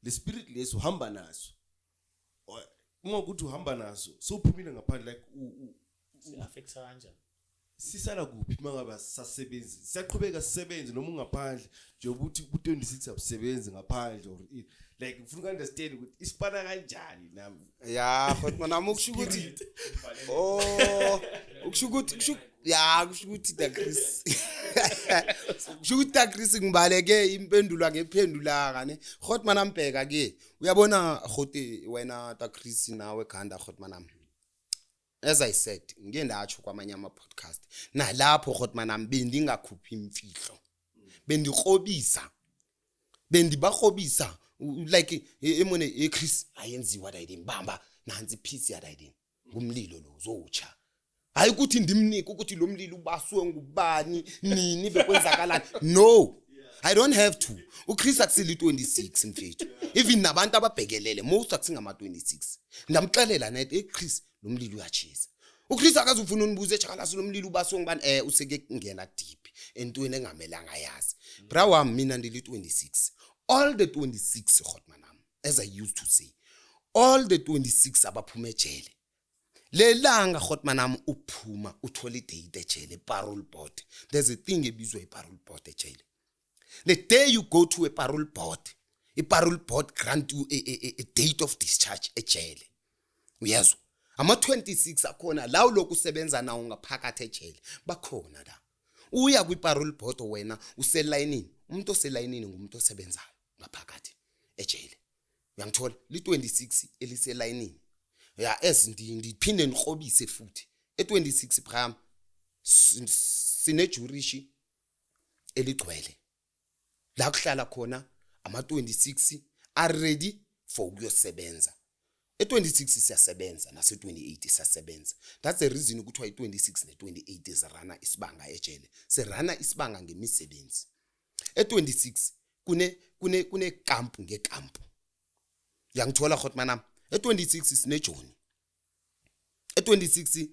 Le spirit lesi uhamba naso. Uma ukuthi uhamba naso, sowuphumile ngaphandle, like
Si-affecta kanjani?
Sisala kuphi mangabe asisasebenzi? Siyaqhubeka sisebenze noma ungaphandle, njengoba uthi ku-26 abusebenzi ngaphandle or like ngifuna uku-understand ukuthi isipana kanjani nami.
Ya, hotman nami, ukusho ukuthi, oh, ukusho ukuthi, kusho, ya, kusho ukuthi ta Chris, kusho ukuthi ta Chris, ngibaleke impendulo, angephendulanga ne, hotman nami. Bheka ke, uyabona hote wena ta Chris, nawe khanda, hotman nami, as I said, ngike ndatsho kwamanye ama-podcast nalapho, hotman nami, bendingakhuphi imfihlo, bendikrobisa, bendibakrobisa, like emone eChris ayenziwa dayidini, bamba nansi ipiece yadayidini, ngumlilo lo uzotsha. Hayi ukuthi ndimnike ukuthi lo mlilo ubaswe ngubani, nini, bekwenzakalani. No, I don't have to. UChris akusile 26 mfethu. Even nabantu ababhekelele most akusingama 26. Ndamxelela net, hey Chris, lo mlilo uyachisa. UChris akazufuna unibuza echakalasi lo mlilo ubaswe ngubani, useke kungena deep entweni engamelanga yazi. Bra wami, mina ndili 26. All the 26, hotman nami, as I used to say, all the 26 abaphuma ejele, lelanga, hotman nami, uphuma uthola idate ejele, parole board. There's a thing ebizwa i-parole board ejele. The day you go to a parole board, i-parole board grant you a date of discharge ejele. Uyezwa, ama-26 akhona la ulokhu usebenza nawo ngaphakathi ejele, bakhona la. Uya kwi-parole board, wena uselayinini. Umuntu oselayinini ngumuntu osebenzayo ngaphakathi ejele. Uyangithola? Li-26 eliselayinini. Ya, as ndiphinde ndikrobise futhi, e-26 prime sinejurishi eligcwele la kuhlala khona ama-26 are ready for ukuyosebenza. E-26 siyasebenza, nase-28 siyasebenza. That's the reason ukuthiwa i-26 ne-28 zirana isibanga ejele. Sirana isibanga ngemisebenzi. E-26 kune kampu ngekampu. Uyangithola, hotman nami? E-26 sinejoni. E-26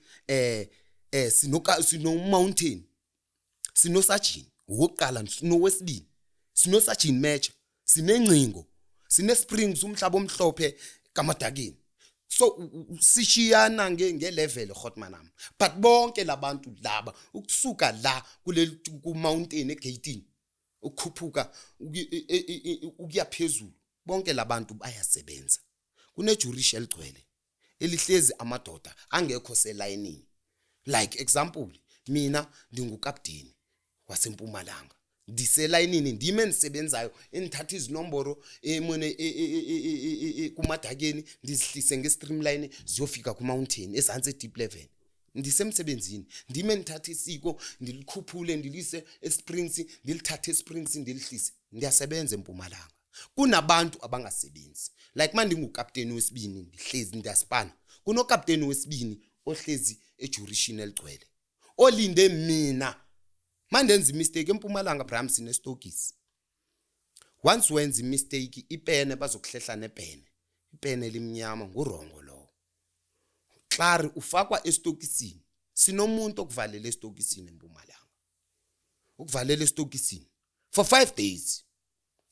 sino mountain, sino sergeant wokuqala, sinowesibili, sino sergeant major, sinengcingo, sine springs, umhlaba omhlophe kamadakeni. So sishiyana nge-level, hotman nami, but bonke labantu laba ukusuka la kuleli ku mountain egate ukukhuphuka ukuya phezulu, bonke labantu bayasebenza. Kunejurisha eligcwele elihlezi amadoda angekho selayinini. Like example, mina ndingukapteni wasempumalanga, ndiselayinini, ndime endisebenzayo, endithatha izinomboro emone kumadakeni, ndizihlise nge-streamline ziyofika ku-mountain ezantsi e-deep level. Ndisemsebenzini, ndime ndithatha isiko, ndilikhuphule, ndilise eSprings, ndilithathe eSprings, ndilihlise. Ndiyasebenza empumalanga. Kunabantu abangasebenzi. Like ma ndingukapteni wesibini, ndihlezi ndiyaspana, kunokapteni wesibini ohlezi ejurishini eligcwele olinde mina ma ndenza imistake empumalanga. Bram, sinestokisi. Once wenza imistake, ipene bazokuhlehla nepene, ipene elimnyama, ngurongo lowo. Klari, ufakwa estokisini. Sinomuntu okuvalela estokisini empumalanga, ukuvalela estokisini for 5 days.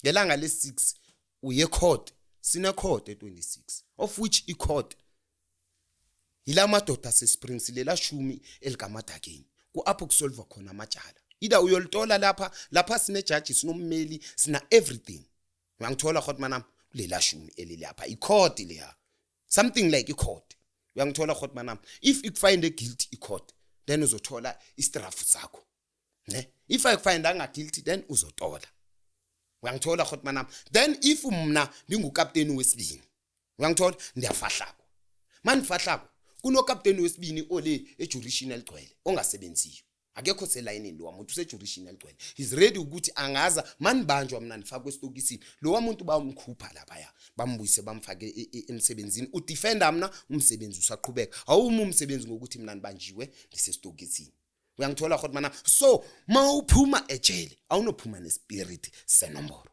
Ngelanga le-6 uye court, sine court e-26, of which i-court yila madoda aseSprings, lela shumi elikaMadakeni, ku-apho kusolva khona amajala. Ida uyolitola lapha, lapha sinejaji, sinommeli, sina everything. Uyangithola, hotman? Kulela shumi elilapha, i-court leya, something like i-court. Uyangithola, hotman? If ikufind guilty i-court, then uzothola istrafu sakho, ne? If ayikufindanga guilty, then uzotola. Uyangithola, hotman? Then if mna ndingukapteni wesibini, uyangithola, ndiyafahlakwa. Manifahlakwa, kunokapteni wesibini ole ejurishin eligcwele ongasebenziyo, akekho selayinini. Lowa muntu usejurishin eligcwele, he's ready ukuthi angaza. Manibanjwa, mna ndifakwe esitokisini, lowa muntu bamkhupha laphaya, bambuyise, bamfake emsebenzini. Udefenda mna, umsebenzi usaqhubeka, awumi umsebenzi ngokuthi mna ndibanjiwe, ndisesitokisini. Uyangithola, hotman? So mawuphuma ejele, awunophuma nespirit senombolo.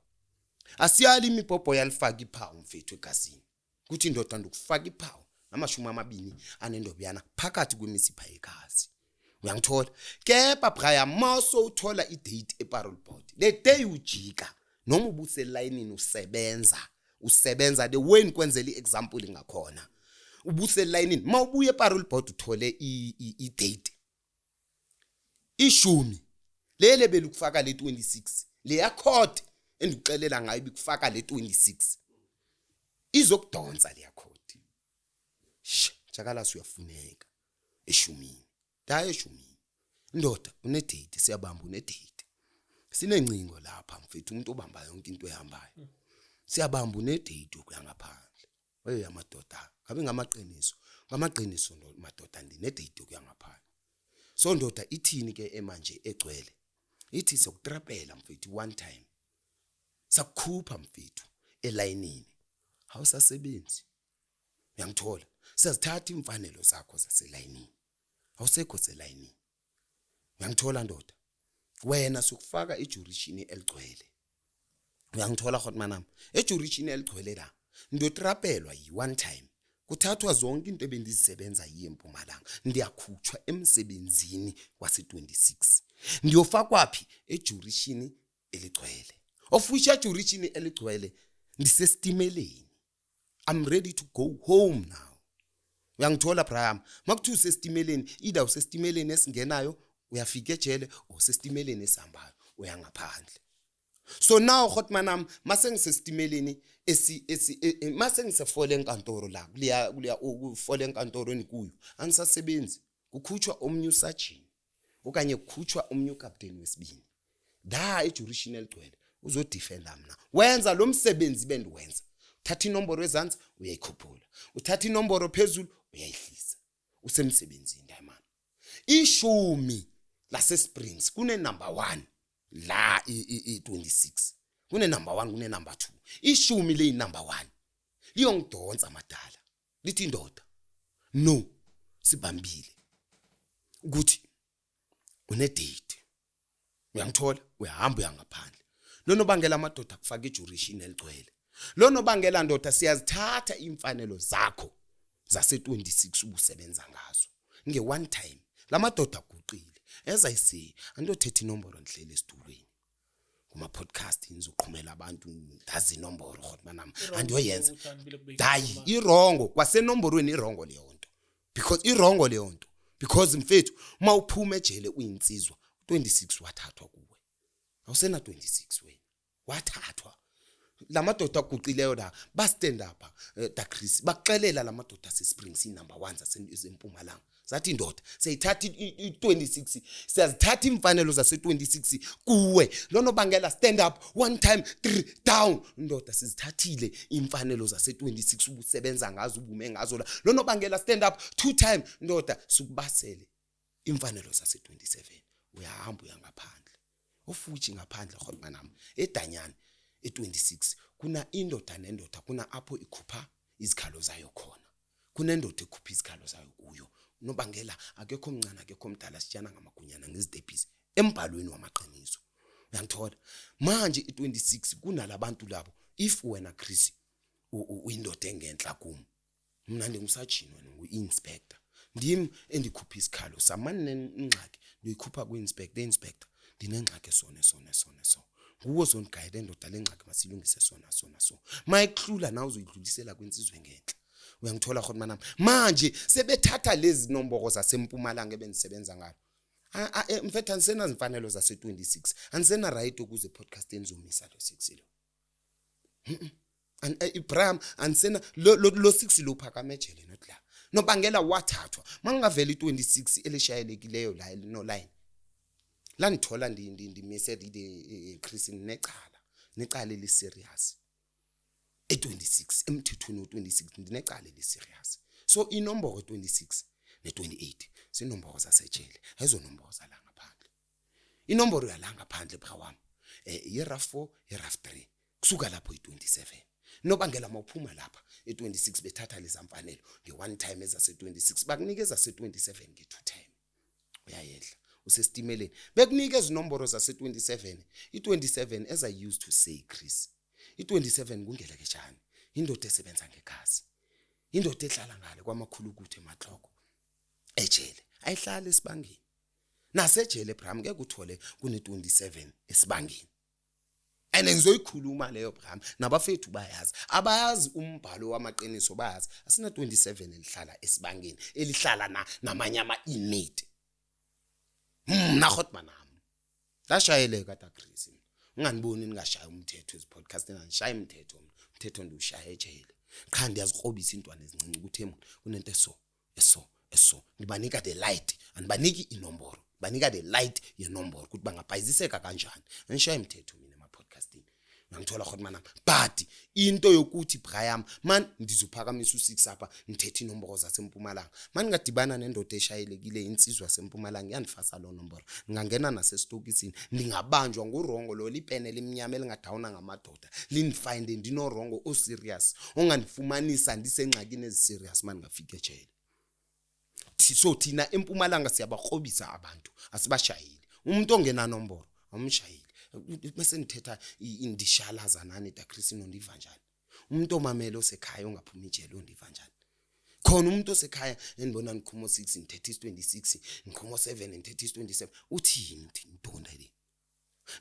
Asiyali imibhobho, yalifaka iphawu, mfethu, egazini, kuthi indoda ndikufaka iphawu namashumi amabini anendobiyana phakathi kwemisipha yegazi. Uyangithola? Kepha Brian, maso uthola idate eparole board, the day ujika, noma ubuselayinini usebenza, usebenza the way nikwenzela i-example ngakhona, ubuselayinini, mawubuye eparole board uthole i-date, ishumi lele belikufaka le 26, leya court endikuxelela ngayo bikufaka le 26, izokudonsa leya court. Sh jakalasi, uyafuneka eshumini, daye eshumini, indoda unedate, siyabamba, unedate, sinencingo lapha, mfethu, umuntu obamba yonke into ehambayo, siyabamba, unedate yokuya ngaphandle. Oye amadoda, ngabe ngamaqiniso, ngamaqiniso madoda, ndinedate yokuya ngaphandle. So ndoda, ithini ke emanje egcwele? Ithi sokutrapela, mfethu, one time sakukhupha, mfethu, elayinini, awusasebenzi. Uyangithola? Siyazithatha imfanelo zakho zaselayinini, awusekho selayinini. Uyangithola, ndoda? Wena sokufaka ejurishini eligcwele. Uyangithola, hotman? Ejurishini eligcwele la, ndotrapelwa yi-one time, kuthathwa zonke into ebendizisebenza yiye eMpumalanga, ndiyakhutshwa emsebenzini wase-26, ndiyofakwa phi? Ejurishini eligcwele, of which ejurishini eligcwele ndisesitimeleni, I'm ready to go home now. Uyangithola, Brian? Makuthiwa usesitimeleni, either usesitimeleni esingenayo uyafika ejele, or usesitimeleni esihambayo uya ngaphandle. So now, hotman, mase ngisesitimeleni esi esi mase ngisefole enkantolo la, kuleya ukufole enkantolo enikuyo, angisasebenzi, kukhutshwa omnye usajini okanye kukhutshwa omnye ukapteni wesibini da ejurishin eligcwele, uzodefenda mna. Wenza lo msebenzi bendiwenza, uthatha inomboro ezantsi uyayikhuphula, uthatha inomboro phezulu uyayihlisa, usemsebenzini dayimani. Ishumi lase-Springs kune number 1 la, i-26, kune number 1, kune number 2. Ishumi leyi number 1 liyongidonsa madala, lithi, "Indoda, no, sibambile ukuthi une date." Uyangithola? Uyahamba uya ngaphandle. Lonobangela amadoda kufaka ijurishin eligcwele, lonobangela, ndoda, siyazithatha imfanelo zakho zase-26 ubusebenza ngazo nge one time. Lamadoda aguqile, as I say, andothetha inomboro, ndihlele esitulweni kuma-podcast, ngizoqhumela abantu, ndazi inomboro, hotman, andiyoyenza. Hayi, iwrongo kwasenomborweni, iwrongo leyo nto, because iwrongo leyo nto, because mfethu, uma uphuma ejele uyinsizwa, 26 wathathwa kuwe, awusena 26 wena, wathathwa. Lamadoda aguqileyo la ba-stand up, da Chris, baxelela lamadoda ase-Springs, i-number 1 zasempumalanga, zathi, "Indoda, siyayithatha i-26, siyazithatha imfanelo zase-26 kuwe." Lonobangela, stand up one time, three down, ndoda, sizithathile imfanelo zase-26 ubusebenza ngazo, ubume ngazo la. Lonobangela, stand up two time, ndoda, sukubasele imfanelo zase-27, uyahamba uya ngaphandle. Ofuthi ngaphandle, hotman, edanyana e26 kuna indoda nendoda, kuna apho ikhupha izikhalo zayo khona, kunendoda ekhupha izikhalo zayo kuyo. Unobangela akekho omncane, akekho omdala, sitshana ngamagunyana, ngezitebhisi, embhalweni wamaqiniso. Uyangithola? Manje i26 kunalabantu labo. If wena Chris uyindoda engenhla kum, mna ndingusajini, wena ngu-inspector, ndim endikhupha isikhalo sami. Mani nengxaki ndiyikhupha kwi-inspector. Inspector, ndinengxaki esone sone sone, so Nguwe ozonigayela endoda le ngxaki masilungise sona sona so. Mayikuhlula nawe uzoyidlulisela kwinsizwe ngenhla. Uyangithola khona manami. Manje sebethatha lezi nomboro zasempumalanga ebendisebenza ngalo. Mfethu anisenazimfanelo zase-26 anisena right ukuze podcast enizomisa lo 6 lo. Ibrahim anisena lo 6 lo phakama ejele not la. Nobangela wathathwa mangavela i26 elishayelekileyo la no line. Landithola ndimise the Chris necala necala eli serious. E26 emthethweni we26 ndinecala eli serious. So inomboro 26 ne28 sinomboro zasejele ayizonomboro zala ngaphandle. Inomboro yala ngaphandle bra wami i-RAF 4 i-RAF 3 kusuka lapho i27. Nobangela mawuphuma lapha e26 bethatha leza mfanelo nge-one time ezase26 bakunikeza se27 nge-two time. Uyayedla usesitimeleni bekunika izinomboro zase27 i27 as I used to say Chris i27 kungelekejani indoda esebenza ngegazi indoda ehlala ngale kwamakhulu ukuthi emahloko ejele ayihlali esibangeni nasejele Bram ngeke uthole kune27 esibangeni and ngizoyikhuluma leyo Bram nabafethu bayazi abayazi umbhalo wamaqiniso bayazi asina 27 elihlala esibangeni elihlala na namanye ama inmate mna hotman nami ndashayeleka ta Chris unganiboni ningashaya umthetho ezi podcast ngishaya umthetho mina umthetho ndiwushaya ejele qha ndiyazikrobisa intwana ezincinci ukuthi emona kunento eso eso eso ngibanika the light andibaniki inomboro banika the light yenomboro ukuthi bangabhayiziseka kanjani ngishaya umthetho mina ema podcastini ngangithola hotman nami but into yokuthi Brian man ndizophakamisa u6 apha ngithethe inomboro zasempumalanga man ngadibana nendoda eshayelekile insizwa yasempumalanga yandifasa lo nomboro ngangena nasesitokisini ndingabanjwa ngurongo lo lipene limnyama elingadawuna ngamadoda lindifinde ndinorongo oserious ongandifumanisa ndisengxakini eziserious man ngafika ejele. So thina empumalanga siyabakrobisa abantu asibashayeli umuntu ongenanomboro amshayeli bese nithetha indishalaza nani da Chris nondiva njani umuntu omamele osekhaya ongaphuma ijele ondiva njani khona umuntu osekhaya enibona nikhuma 6 ngithethe 26 ngikhuma 7 ngithethe 27 uthini uthini intonda le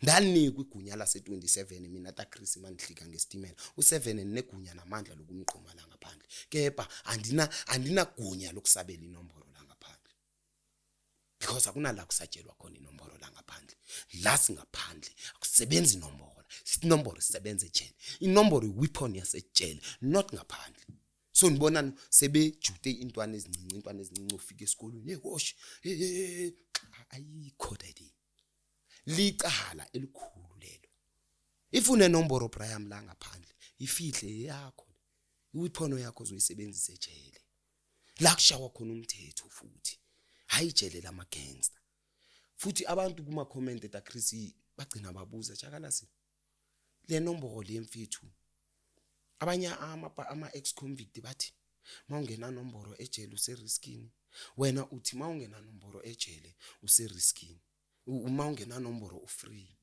ndanikwa igunya lase27 mina ta Chris mandihlika ngesitimela u7 negunya namandla lokumqhuma la ngaphandle kepha andinagunya lokusabela inomboro la ngaphandle because akunala kusatshelwa khona inomboro la ngaphandle la singaphandle akusebenzi inomboro inomboro isebenza ejele inomboro iweapon yasejele not ngaphandle. So nibona sebejute intwana ezincinci ufika esikolweni hey wash hey ayikho daddy licala elikhulu lelo if unenomboro Brian la ngaphandle ifihle yakho iweapon yakho uzoyisebenzisa ejele la kushawa khona umthetho futhi hayi ijele lama gangster futhi abantu kuma comment da Chris bagcina babuza jakalasi le nomboro le mfethu abanye ama ex convict bathi mawungena nomboro ejele useriskini wena uthi mawungena nomboro ejele useriskini uma ungena nomboro ufree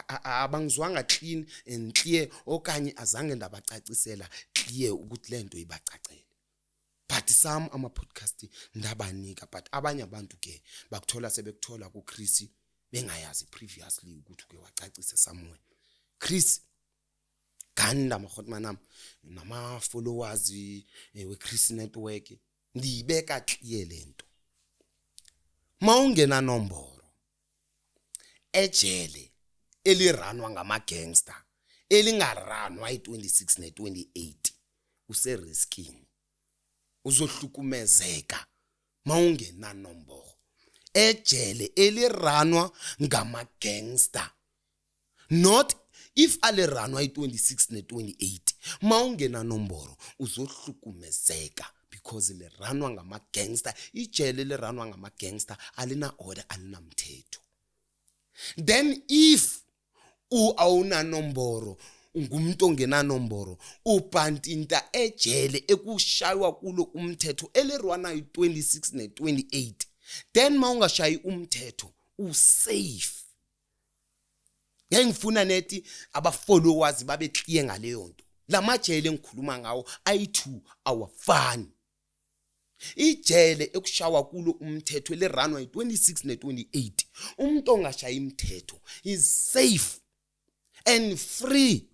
abangizwanga clean and clear okanye azange ndabacacisela clear ukuthi lento ibacacele but some ama podcast ndabanika but abanye abantu ke bakuthola sebekuthola ku Chris bengayazi previously ukuthi uke wacacisa somewhere Chris ganda mahotman nama followers we Chris Network ndiyibeka clear lento mawungena nomboro ejele eliranwa ngama gangster elingaranwa i26 ne28 useriskini uzohlukumezeka mawungena nomboro ejele eliranwa ngama gangster not if aliranwa i26 ne28 mawungena nomboro uzohlukumezeka because liranwa ngama gangster ijele liranwa ngama gangster alina order alina mthetho. Then if awuna nomboro ngumuntu ongena nomboro ubhantinta ejele ekushaywa kulo umthetho elirwana i26 ne28 then mawungashayi umthetho usafe. Ngengifuna nethi abafollowers babe clear ngaleyo nto lamajele engikhuluma ngawo ayi2 awafani. Ijele ekushawa kulo umthetho eliranwa yi-26 ne-28, umuntu ongashayi imithetho is safe and free,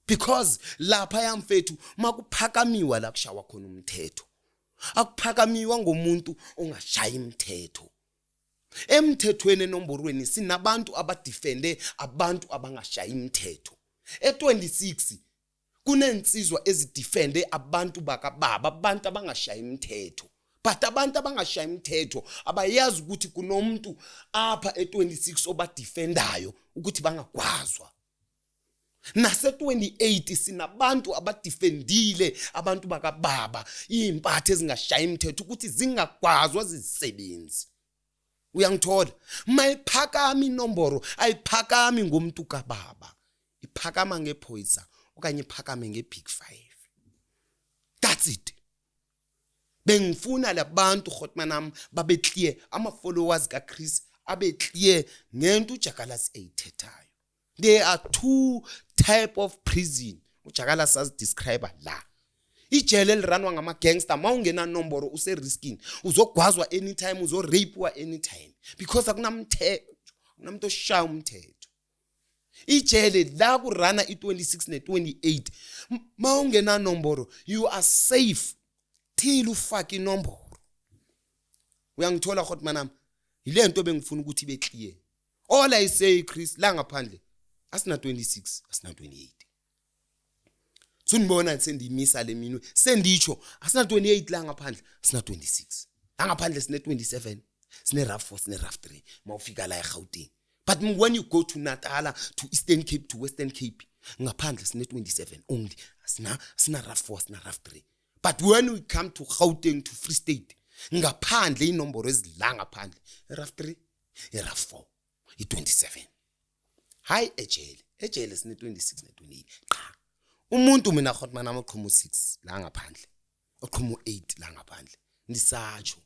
because lapha yamfethu makuphakamiwa la kushawa khona umthetho, akuphakamiwa ngomuntu ongashayi imithetho. Emthethweni enomborweni sinabantu abadefende abantu abangashayi imithetho. E26 kunensizwa ezidefende abantu bakababa, abantu abangashayi imithetho, but abantu abangashayi imithetho abayazi ukuthi kunomuntu apha e26 obadefendayo ukuthi bangagwazwa. Nase-28 sinabantu abadefendile abantu bakababa, iy'mpatha ezingashayi imithetho ukuthi zingagwazwa zizisebenzi. Uyangithola? Mayiphakama inomboro, ayiphakami ngomuntu kababa, iphakama ngephoyisa okanye iphakame nge-big five. That's it. Bengifuna labantu, Hotmanam, babe clear, ama-followers kaChris abe clear ngento uJakalasi eyithethayo. There are two type of prison uJakalasi azidescribe la. Ijele eliranwa ngama-gangster, ma ungenanomboro useriskini, uzogwazwa anytime, uzorapewa anytime, because akunamthetho, akunamuntu oshaya umthetho. Ijele la kurana i-26 ne-28, ma ungenanomboro you are safe till ufake inomboro. Uyangithola, Hotmanam? Yile nto bengifuna ukuthi ibe clear. All I say, Chris, la ngaphandle asina 26, asina 28. Sunibona sendiyimisa le minwe, senditsho asina 28 la ngaphandle, asina 26 la ngaphandle, sine 27, sine RAF 4, sine RAF 3 mawufika la eGauteng. But when you go to Natala, to Eastern Cape, to Western Cape, ngaphandle sine 27 only, asina RAF 4, asina RAF 3. But when we come to Gauteng, to Free State, ngaphandle inomboro ezila ngaphandle, RAF 3, iRAF 4, i27. Hayi, ejele, ejele sine 26 ne 28 qha. Umuntu mina, Hotman, amaqhumu 6 la ngaphandle, oqhumu 8 la ngaphandle, ndisatsho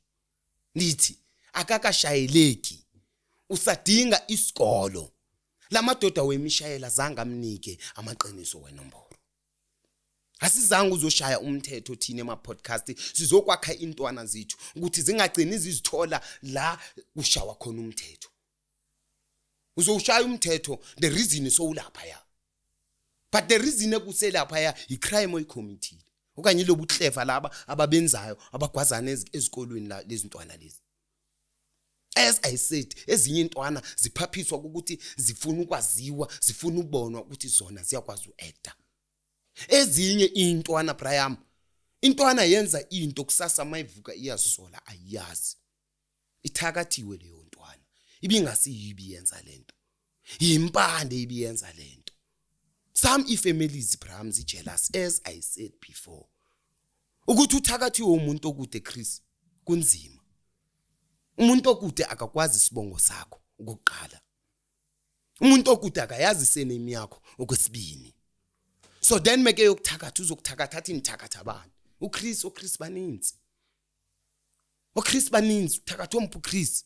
ndithi akakashayeleki, usadinga isikolo. Lamadoda wemishayela zange amnike amaqiniso wenomboro. Asizange uzoshaya umthetho thina ema-podcast, sizokwakha intwana zethu ukuthi zingagcini zizithola la kushawa khona umthetho. Uzowushaya umthetho, the reason sowulapha ya, but the reason ekuselapha ya i-crime oyicommittile okanye ilobu clever laba ababenzayo, abagwazana ezikolweni la lezintwana lezi. As I said, ezinye intwana ziphaphiswa ukuthi zifuna ukwaziwa, zifuna ukubonwa ukuthi zona ziyakwazi uacta. Ezinye intwana, Brian, intwana yenza into, kusasa mayivuka iyazisola, ayiyazi ithakathiwe leyo ntwana. Ibingasiyibi yenza lento, yimpande ibiyenza lento. Some ifamilies, Bram, jealous, as I said before, ukuthi uthakathiwe umuntu okude. Chris, kunzima. Umuntu okude akakwazi isibongo sakho okokuqala, umuntu okude akayazi surname yakho okwesibini. So then meke yokuthakatha, uzokuthakatha athi nithakatha bani? uChris, uChris baninzi, uChris baninzi, uthakatha omphi uChris?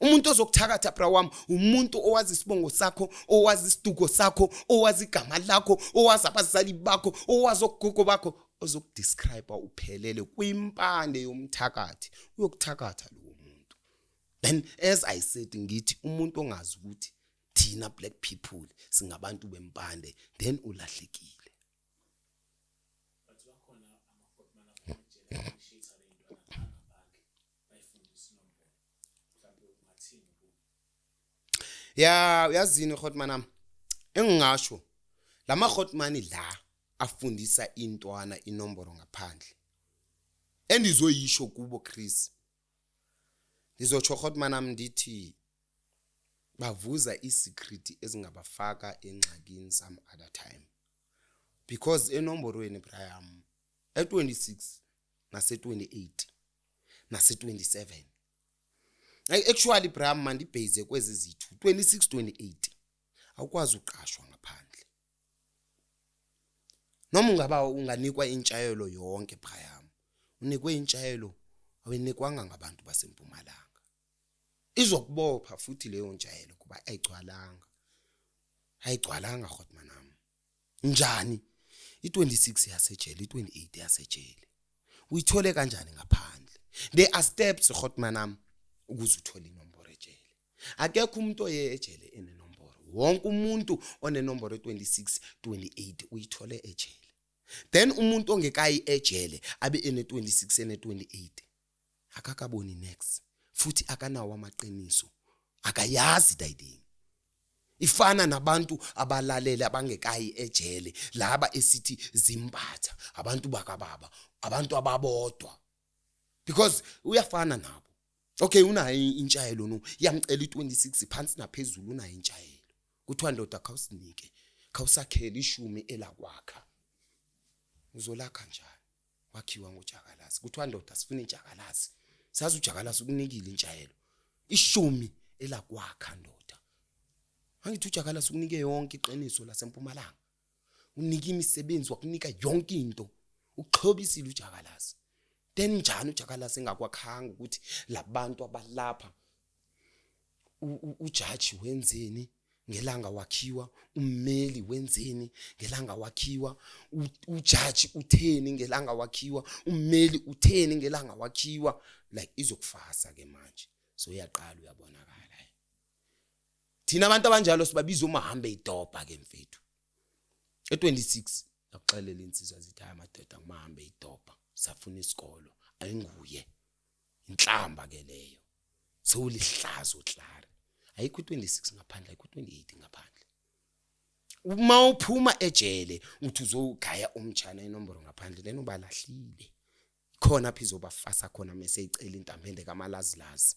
Umuntu ozokuthakatha, bra wami, umuntu owazi isibongo sakho, owazi isiduko sakho, owazi igama lakho, owazi abazali bakho, owazi ogogo bakho, ozokudescribe uphelele kwimpande yomthakathi, uyokuthakatha lowo muntu. Then, as I said, ngithi umuntu ongazi ukuthi thina black people singabantu bempande, then ulahlekile.
But bakhona ama-hotman aphuma ejele, appreciate le ntwana ngaphandle, bayifundisa inombolo. Mhlawumbe ungathini kubo?
Ya, uyazini, Hotman am, engingasho lama hotman la afundisa intwana inomboro ngaphandle, endizoyisho kubo, Chris, ndizotsho, Hotman am, ndithi bavuza isecret ezingabafaka engxakini some other time, because enomborweni, Brian, e26 nase28 nase27, actually, Bram, mandibhase kwezi zithu 26 28, awukwazi uqashwa ngaphandle noma ungaba unganikwa intshayelo yonke. Brian, unikwe intshayelo, awuyinikwanga ngabantu basempumalanga, izokubopha futhi leyo ntshayelo kuba ayigcwalanga, ayigcwalanga, Hotmanam. Njani? I26 yasejele, i28 yasejele. Uyithole kanjani ngaphandle? There are steps, hotmanam, ukuze uthole inomboro ejele. Akekho umuntu oye ejele enenomboro. Wonke umuntu onenomboro 26, 28 uyithole ejele. Then umuntu ongekayi ejele abe ene 26, ene 28, akakaboni next, futhi akanawo amaqiniso, akayazi dayiding. Ifana nabantu abalalele abangekayi ejele, laba esithi zimbatha, abantu bakababa, abantu ababodwa, because uyafana nabo. Okay, unayo intshayelo, no, iyamcela i26 phansi naphezulu, unayo intshayelo. Kuthiwa, "Ndoda, khawusinike, khawusakhele ishumi elakwakha." Uzolakha njani? Wakhiwa ngujakalazi. Kuthiwa, "Ndoda, sifuna ijakalazi." Sazi ujakalazi ukunikile intshayelo, ishumi elakwakha, ndoda. Angithi ujakalazi ukunike yonke iqiniso lasempumalanga, unika imisebenzi, wakunika yonke into, uxhobisile ujakalazi. Then njani ujakalazi engakwakhanga ukuthi labantu abalapha, ujaji wenzeni ngelanga wakhiwa, ummeli wenzeni ngelanga wakhiwa, ujaji utheni ngelanga wakhiwa, ummeli utheni ngelanga wakhiwa? Like, izokufasa ke manje, so uyaqala uyabonakala. Thina abantu abanjalo sibabiza umahambe idobha ke, mfethu. E26 akuxelela insizwa zithi, "Hayi madoda, ngimahambe idobha, safuna isikolo." Ayinguye inhlamba ke leyo, sewulihlazo klari. Ayikho 26 ngaphandle, ayikho 28 ngaphandle. Uma uphuma ejele uthi uzogaya umtshana inomboro ngaphandle, then ubalahlile khona phi izobafasa khona mase icela intamende kamalazilazi.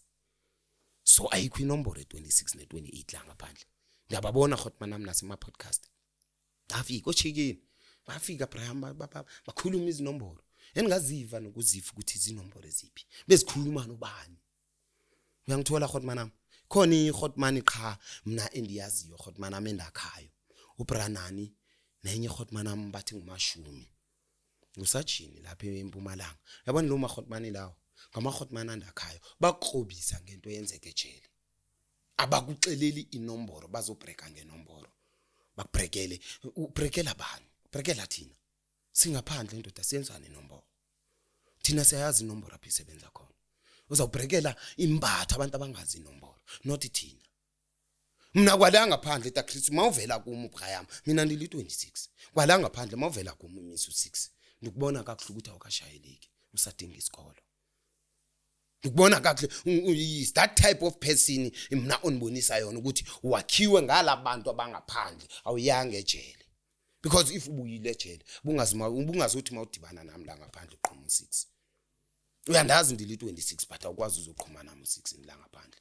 So ayikho inomboro e26 ne28 la ngaphandle. Ngiyababona hotman nami nasema podcast, bafika ochikini, bafika Brian, bakhuluma izinomboro engingaziva nokuziva ukuthi izinomboro eziphi bezikhuluma nobani. Uyangithola, hotman nami? Khona i-hotman qha mina endiyaziyo, hotman nami, endakhayo, uBranani, nenye hotman nami bathi ngumashumi, ngusajini lapha eMpumalanga. Yabona lo mahotman lawo, ngamahotman andakhayo, bakukrobisa ngento eyenzeke ejele, abakuxeleli inomboro. Bazobhreka ngenomboro, bakubhrekele. Ubhrekela bani? Ubhrekela thina singaphandle, ndoda. Siyenzani inomboro? Thina siyayazi inomboro apho isebenza khona. Uzawubhrekela imbatha, abantu abangazi inomboro, not thina. Mna kwala ngaphandle, ta Chris, mawuvela kum uBrayam, mina ndili 26. Kwala ngaphandle mawuvela kum imisu 6, ndikubona kakuhle ukuthi awukashayeleki, usadinga isikolo. Ndikubona kakuhle, is that type of person mna onibonisa yona ukuthi wakhiwe ngalabantu abangaphandle, awuyanga ejele. Because if ubuyile ejele, bungazothi mawudibana nami la ngaphandle uqhuma u6. Uyandazi ndili 26, but awukwazi uzoqhuma nami u6 la ngaphandle.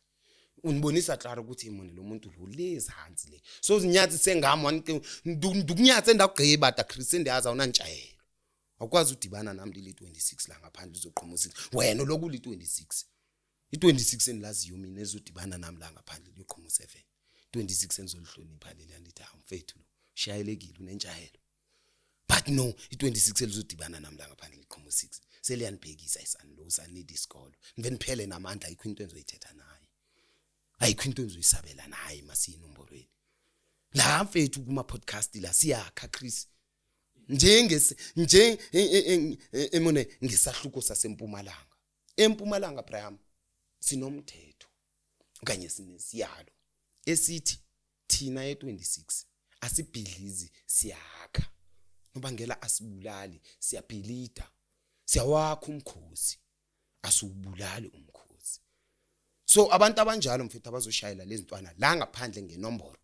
Unibonisa clara ukuthi imone lo muntu lo lezansi le. So zinyathi sengami, ndikunyatse ndakugqiba, ta Chris, endiyazi awunantshayelo. Awukwazi udibana nami ndili 26 la ngaphandle uzoqhuma u6, wena lokhu uli 26. I26 endilaziyo mina ezodibana nami la ngaphandle liyoqhuma u7. 26 enizolihlonipha leli, andithi, "Hawu mfethu, lo shayelekile, unentshayelo." But no, i26 elizodibana nami la ngaphandle liqhuma u6, seliyanibhekisa isani lo usanida isikolo. Ngibe niphele namandla, ayikho into engizoyithetha naye, ayikho into engizoyisabela naye. Masiyinomborweni la, mfethu, kuma podcast la siyakha, Chris, njenge nje emone ngesahluko sasempumalanga. EMpumalanga, Abraham, sinomthetho okanye sinesiyalo esithi thina e26 asibhidlizi, siyakha. Nobangela asibulali, siyabhilida, siyawakha umkhosi, asiwubulali umkhosi. So abantu abanjalo, mfethu, abazoshayela lezi ntwana la ngaphandle ngenomboro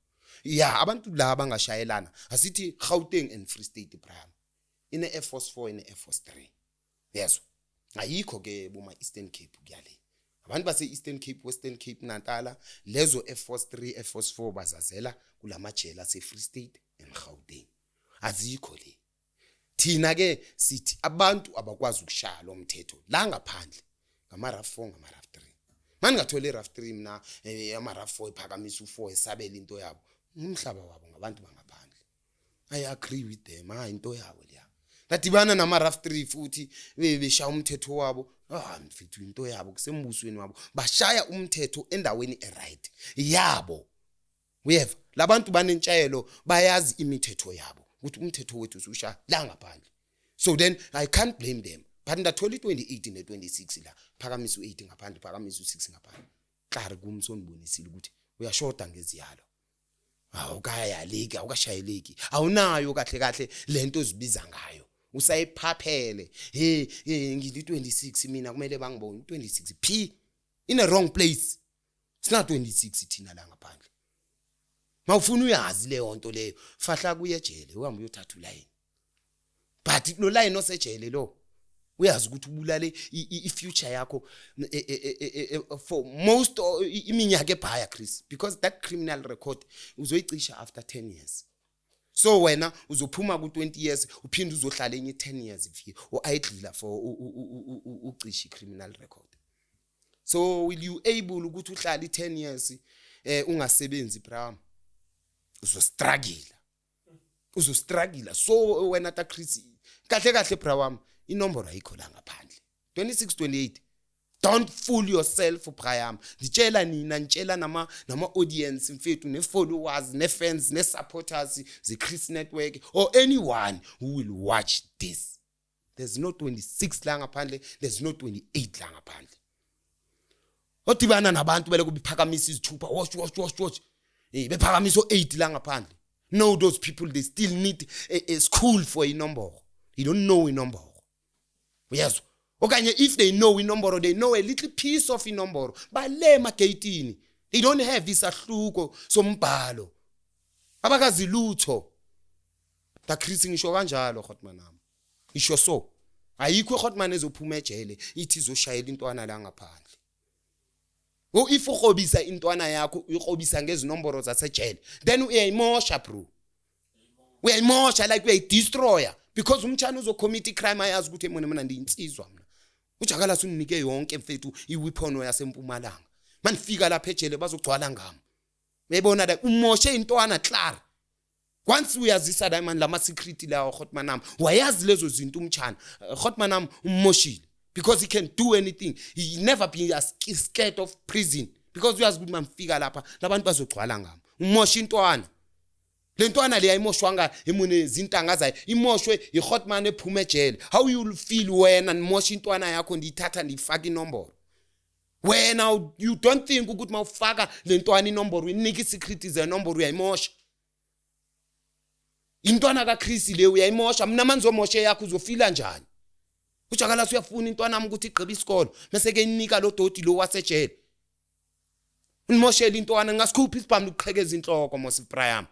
ya abantu la bangashayelana, asithi Gauteng and Free State, Brian, ine Air Force 4, ine Air Force 3, yezwa? Ayikho ke boma Eastern Cape kuyale. Abantu base Eastern Cape, Western Cape, Natala, lezo Air Force 3, Air Force 4 bazazela kulamajele ase Free State and Gauteng, azikho le. Thina ke sithi abantu abakwazi ukushaya lo mthetho la ngaphandle ngama RAF 4, ngama RAF 3. Manje ngathola iRAF 3 mina, ama RAF 4 iphakamisa u4, esabela into yabo, umhlaba wabo, ngabantu bangaphandle. I agree with them, hayi, into yabo leya. Ngadibana nama RAF 3 futhi beshaya umthetho wabo. Ah mfethu, into yabo, kusembusweni wabo, bashaya umthetho endaweni eright yabo. Uyeva, labantu banentshayelo, bayazi imithetho yabo ukuthi umthetho wethu ususha la ngaphandle. So then I can't blame them. But ndathola i-28 ne-26 la, phakamisa u-8 ngaphandle, phakamisa u-6 ngaphandle. Klari kum sondibonisile ukuthi uyashoda ngeziyalo, awukayaleki, awukashayeleki, awunayo kahle kahle lento ozibiza ngayo, usayiphaphele. Hey hey, ngili 26 mina, kumele bangibone 26 p in a wrong place. Sina 26 thina la ngaphandle. Mawufuna uyazi leyo nto leyo, fahla kuye ejele, uhambe uyothatha ulayini. But lo line osejele lo, uyazi ukuthi ubulale i-future yakho for most iminyaka ebhaya, Chris, because that criminal record uzoyicisha after 10 years. So wena uzophuma ku-20 years, uphinde uzohlala enye 10 years if u-idlela for ucisha i-criminal record. So will you able ukuthi uhlale i-10 years ungasebenzi, bra? Uzostruggle, uzostruggle. So wena ta Chris, kahle kahle, bra wami, inombolo ayikho la ngaphandle, 26, 28. Don't fool yourself, bra. Ngitshela nina, ngitshela nama audience mfethu, ne followers, ne fans, ne supporters ze Chris Network or anyone who will watch this, there's no 26 la ngaphandle, there's no 28 la ngaphandle. Odibana nabantu bele kubiphakamisa izithupha, watch, watch, watch, watch, bephakamisa o8 la ngaphandle. No, those people, they still need a school for inombolo. You don't know inombolo, uyezwa? Okanye if they know inombolo, they know a little piece of inombolo, bale emageyitini. They don't have isahluko sombhalo, abakazi lutho. Da Chris, ngisho kanjalo, hotman nami ngisho. So ayikho hotman ezophuma ejele ithi izoshayela intwana la ngaphandle. O if ukrobisa intwana yakho, uyikrobisa ngezinombolo zasejele, then uyayimosha, bro, uyayimosha, like uyayidestroya, because umtshana uzocommit icrime ayazi ukuthi mina mina ndiyinsizwa, mina ujakala unike yonke mfethu iweapon yasempumalanga, manifika lapha ejele bazogcwala ngami. Uyayibona la, umoshe intwana clear. Once uyazisa la man lama secret lawo, hotman nami, wayazi lezo zinto umtshana, hotman nami, umoshile, because he can do anything. He never be scared of prison because uyazi ukuthi manifika lapha labantu bazogcwala ngami. Umosha intwana. Le ntwana le ayimoshwanga imune zintanga zayo, imoshwe ihotman ephuma ejele. How you feel wena nimosha intwana yakho, ndiyithatha ndiyifaka inombolo? Wena you don't think ukuthi mawufaka le ntwana inombolo, uyinika isecret zenombolo, uyayimosha intwana kaChris le? Uyayimosha. Mina manizomosha yakho, uzofila njani? Ujakala uyafuna intwana nami ukuthi igqibe isikolo, bese ke inika lo doti lo wasejele. Unimoshela intwana, ngasikhupha isibhamu ukuqhekeza inhloko mos, Brian.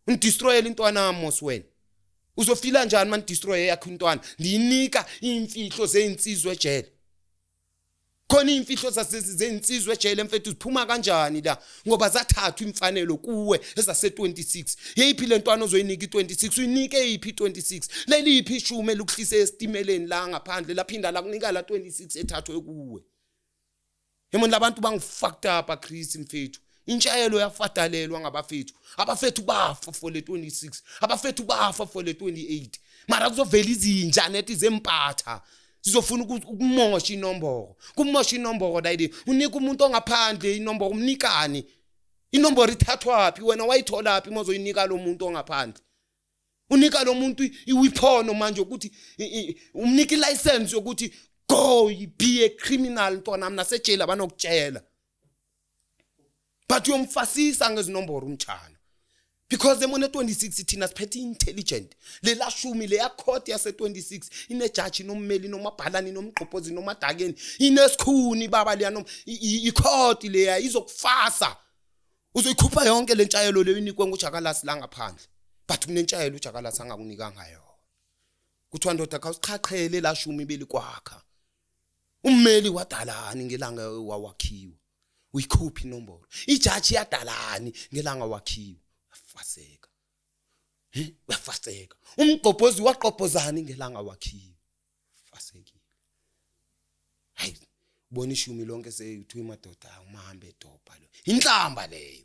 Undestroyela intwana yami mos wena. Uzofila njani man destroy yakho intwana? Ndiyinika imfihlo zezinsizwe ejele. Khona imfihlo zensizwe ejele mfethu, ziphuma kanjani la? Ngoba zathathwa imfanelo kuwe ezase 26. Yeyiphi le ntwana ozoyinika i26? Uyinike yiphi i26? Leliphi ishume lokuhlise esitimeleni la ngaphandle, laphinda la kunika la 26 ethathwe kuwe? Yemona labantu bangifucked up, Chris mfethu. Intshayelo yafadalelwa ngabafethu. Abafethu bafa for le 26, abafethu bafa for le 28. Mara kuzovela izinja nethi zempatha, sizofuna ukumosha inombolo, kumosha inombolo dayide. Unika umuntu ongaphandle inombolo, umnikani inombolo? Ithathwaphi? Wena wayitholaphi mozoyinika lo muntu ongaphandle? Unika lo muntu iweapon manje ukuthi umnika ilicense yokuthi go be a criminal. Ntwana mina sejele abanokutshela, but uyomfasisa ngezinombolo umtshana, because emone 26 thina siphethe intelligent lela shumi leya court yase 26, inejaji, nommeli, nomabhalani, nomgqobhozi, nomadakeni, inesikhuni baba leya nom icourt leya izokufasa, uzoyikhupha yonke le ntshayelo leyo inikwe ngujakalasi la ngaphandle. But kunentshayelo ujakalasi angakunikanga yona. Kuthiwa ndoda, khawusiqhaqhele la shumi belikwakha. Ummeli wadalani ngelanga wawakhiwa? Uyikhuphi inombolo? Ijaji yadalani ngelanga wakhiwa? Afaseka, he, uyafaseka. Umgqobhozi waqobhozani ngelanga wakhiwa? Fasekile. Hayi, ubona ishumi lonke seyithiwa madoda, umahambe edobha lo, inhlamba leyo.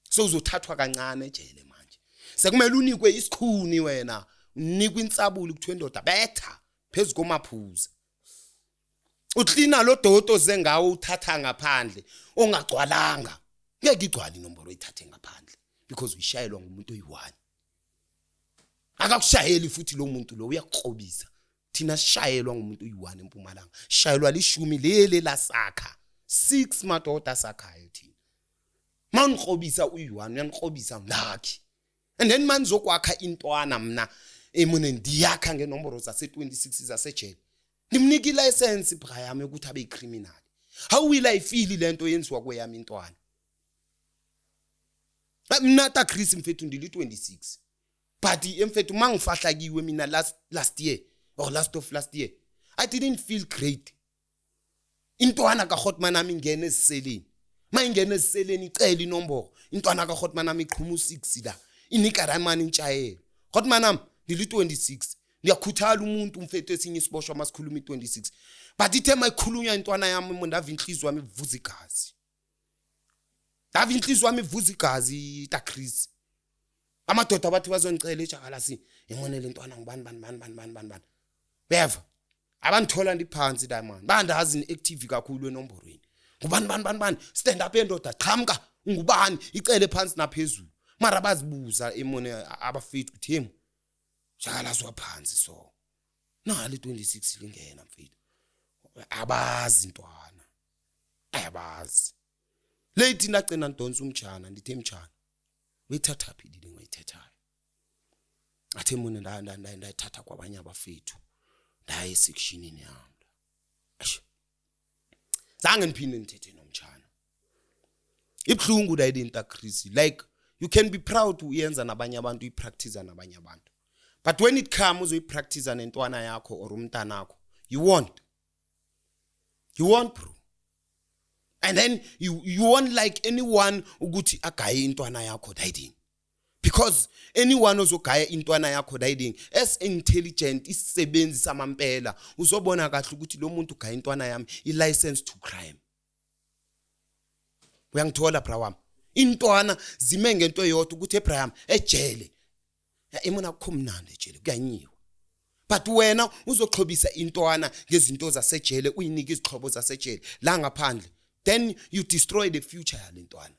So uzothathwa kancane ejele manje, sekumele unikwe isikhuni wena, unikwe insabuli, kuthiwe indoda betha phezu komaphuza, uklina lo dodo zengawo uthatha ngaphandle ongagcwalanga. Ngeke igcwale inombolo oyithathe ngaphandle because uyishayelwa ngumuntu oyi-one, akakushayeli futhi lo muntu lo, uyakukrobisa. Thina sishayelwa ngumuntu uyi-1 eMpumalanga, sishayelwa lishumi leli lasakha 6 madoda sakhayo thina. Mawunikrobisa uyi-1 uyanikrobisa ngilakhi, and then manizokwakha intwana mna emune ndiyakha ngenomboro zase-26 zasejele, ndimnika ilayisensi brayam yokuthi abe yicriminal. How will I feel lento yenziwa kweyami intwana? Mna ta Chris mfethu ndili-26, but emfethu mangifahlakiwe mina last year or last of last year, I didn't feel great. Intwana kaHotman nami ingena eziseleni, mayingena eziseleni icela inomboro, intwana kaHotman nami iqhuma u6 la, inika ramani intshayelo. Hotman nami ndili-26, ndiyakhuthala umuntu mfethu esinye isiboshwa masikhuluma i-26, but ithe mayikhulunywa intwana yami ndava inhliziyo yami ivuza igazi, ndava inhliziyo yami ivuza igazi ta Chris. Amadoda bathi bazongicela ejakalasi imonele intwana ngubani bani bani bani bani bani bani, uyeva abandithola ndiphansi la man, bandazi ni-active kakhulu enomborweni, ngubani bani bani bani, stand up endoda, qhamuka ungubani, icele phansi naphezulu. Mara bazibuza emone abafethu ukuthi yemu jakalazi waphansi, so nali 26 lingena mfethu, abazi intwana, ayabazi lethi ndagcina ndonsa umjana, ndithe mjana uyithatha phi le ngayithethayo? Athe mune ndayithatha kwabanye abafethu, ndaye esekshinini yami. Eish, zange ngiphinde ngithethe nomjana. Ibhlungu la into Chris, like you can be proud uyenza nabanye abantu, uyipractice nabanye abantu, but when it comes uzoyipractice nentwana yakho or umntanakho, you won't bro. And then you won't like anyone ukuthi agaye intwana yakho diding, because anyone ozogaya intwana yakho diding as intelligent isisebenzi samampela uzobona kahle ukuthi lo muntu ugaya intwana yami i license to crime. Uyangithola bra wami? Intwana zime ngento eyodwa ukuthi Abraham ejele imona kukhomnandi ejele kuyanyiwa, but wena uzoxhobisa intwana ngezinto zasejele, uyinike izixhobo zasejele la ngaphandle, then you destroy the future yalentwana.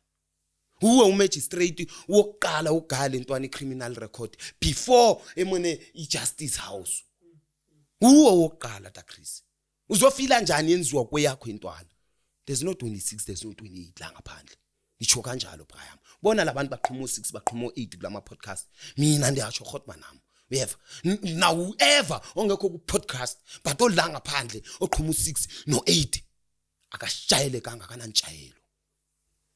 Uwe umagistrate wokuqala ugaya lentwana icriminal record before emone ijustice house. Uwe wokuqala ta Chris, uzofila njani yenziwa kweyakho intwana? There's no 26, there's no 28 la ngaphandle. Ngisho kanjalo Brian, bona labantu baqhuma u6 baqhuma u8 kulama podcast, mina ndiyasho Hotman nami uyeva now whoever ongekho ku podcast but ola ngaphandle oqhuma u6 no 8 akashayele kangakanantshayelo.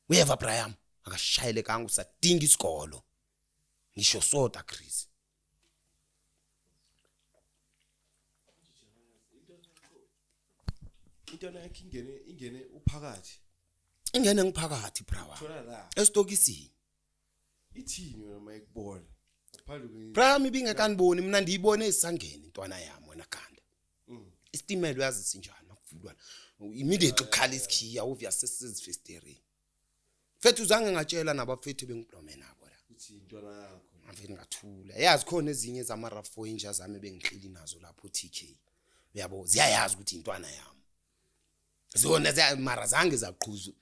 Uyeva Brian, akashayele kanga, usadinga isikolo. Ngisho soda Chris.
Intwana yakhe ingene uphakathi,
ingene ngiphakathi bra
thola la
esitokisini.
Ithini wena mayikubona ngaphandle?
Bra ibingekaniboni mina, ndiyibone isangene intwana yami wena khanda. Isitimela uyazi sinjani makuvulwa immediately ukhala isikhiya, obvious sesizifestereni. Mfethu zange ngatshela nabafethu bengiblome nabo la
Uthi intwana yakho.
Ngavele ngathula. Yazi khona ezinye zama-RAV4 inja zami bengihleli nazo lapho TK, uyabo, ziyayazi ukuthi intwana yami zona, mara zange zaqhuzu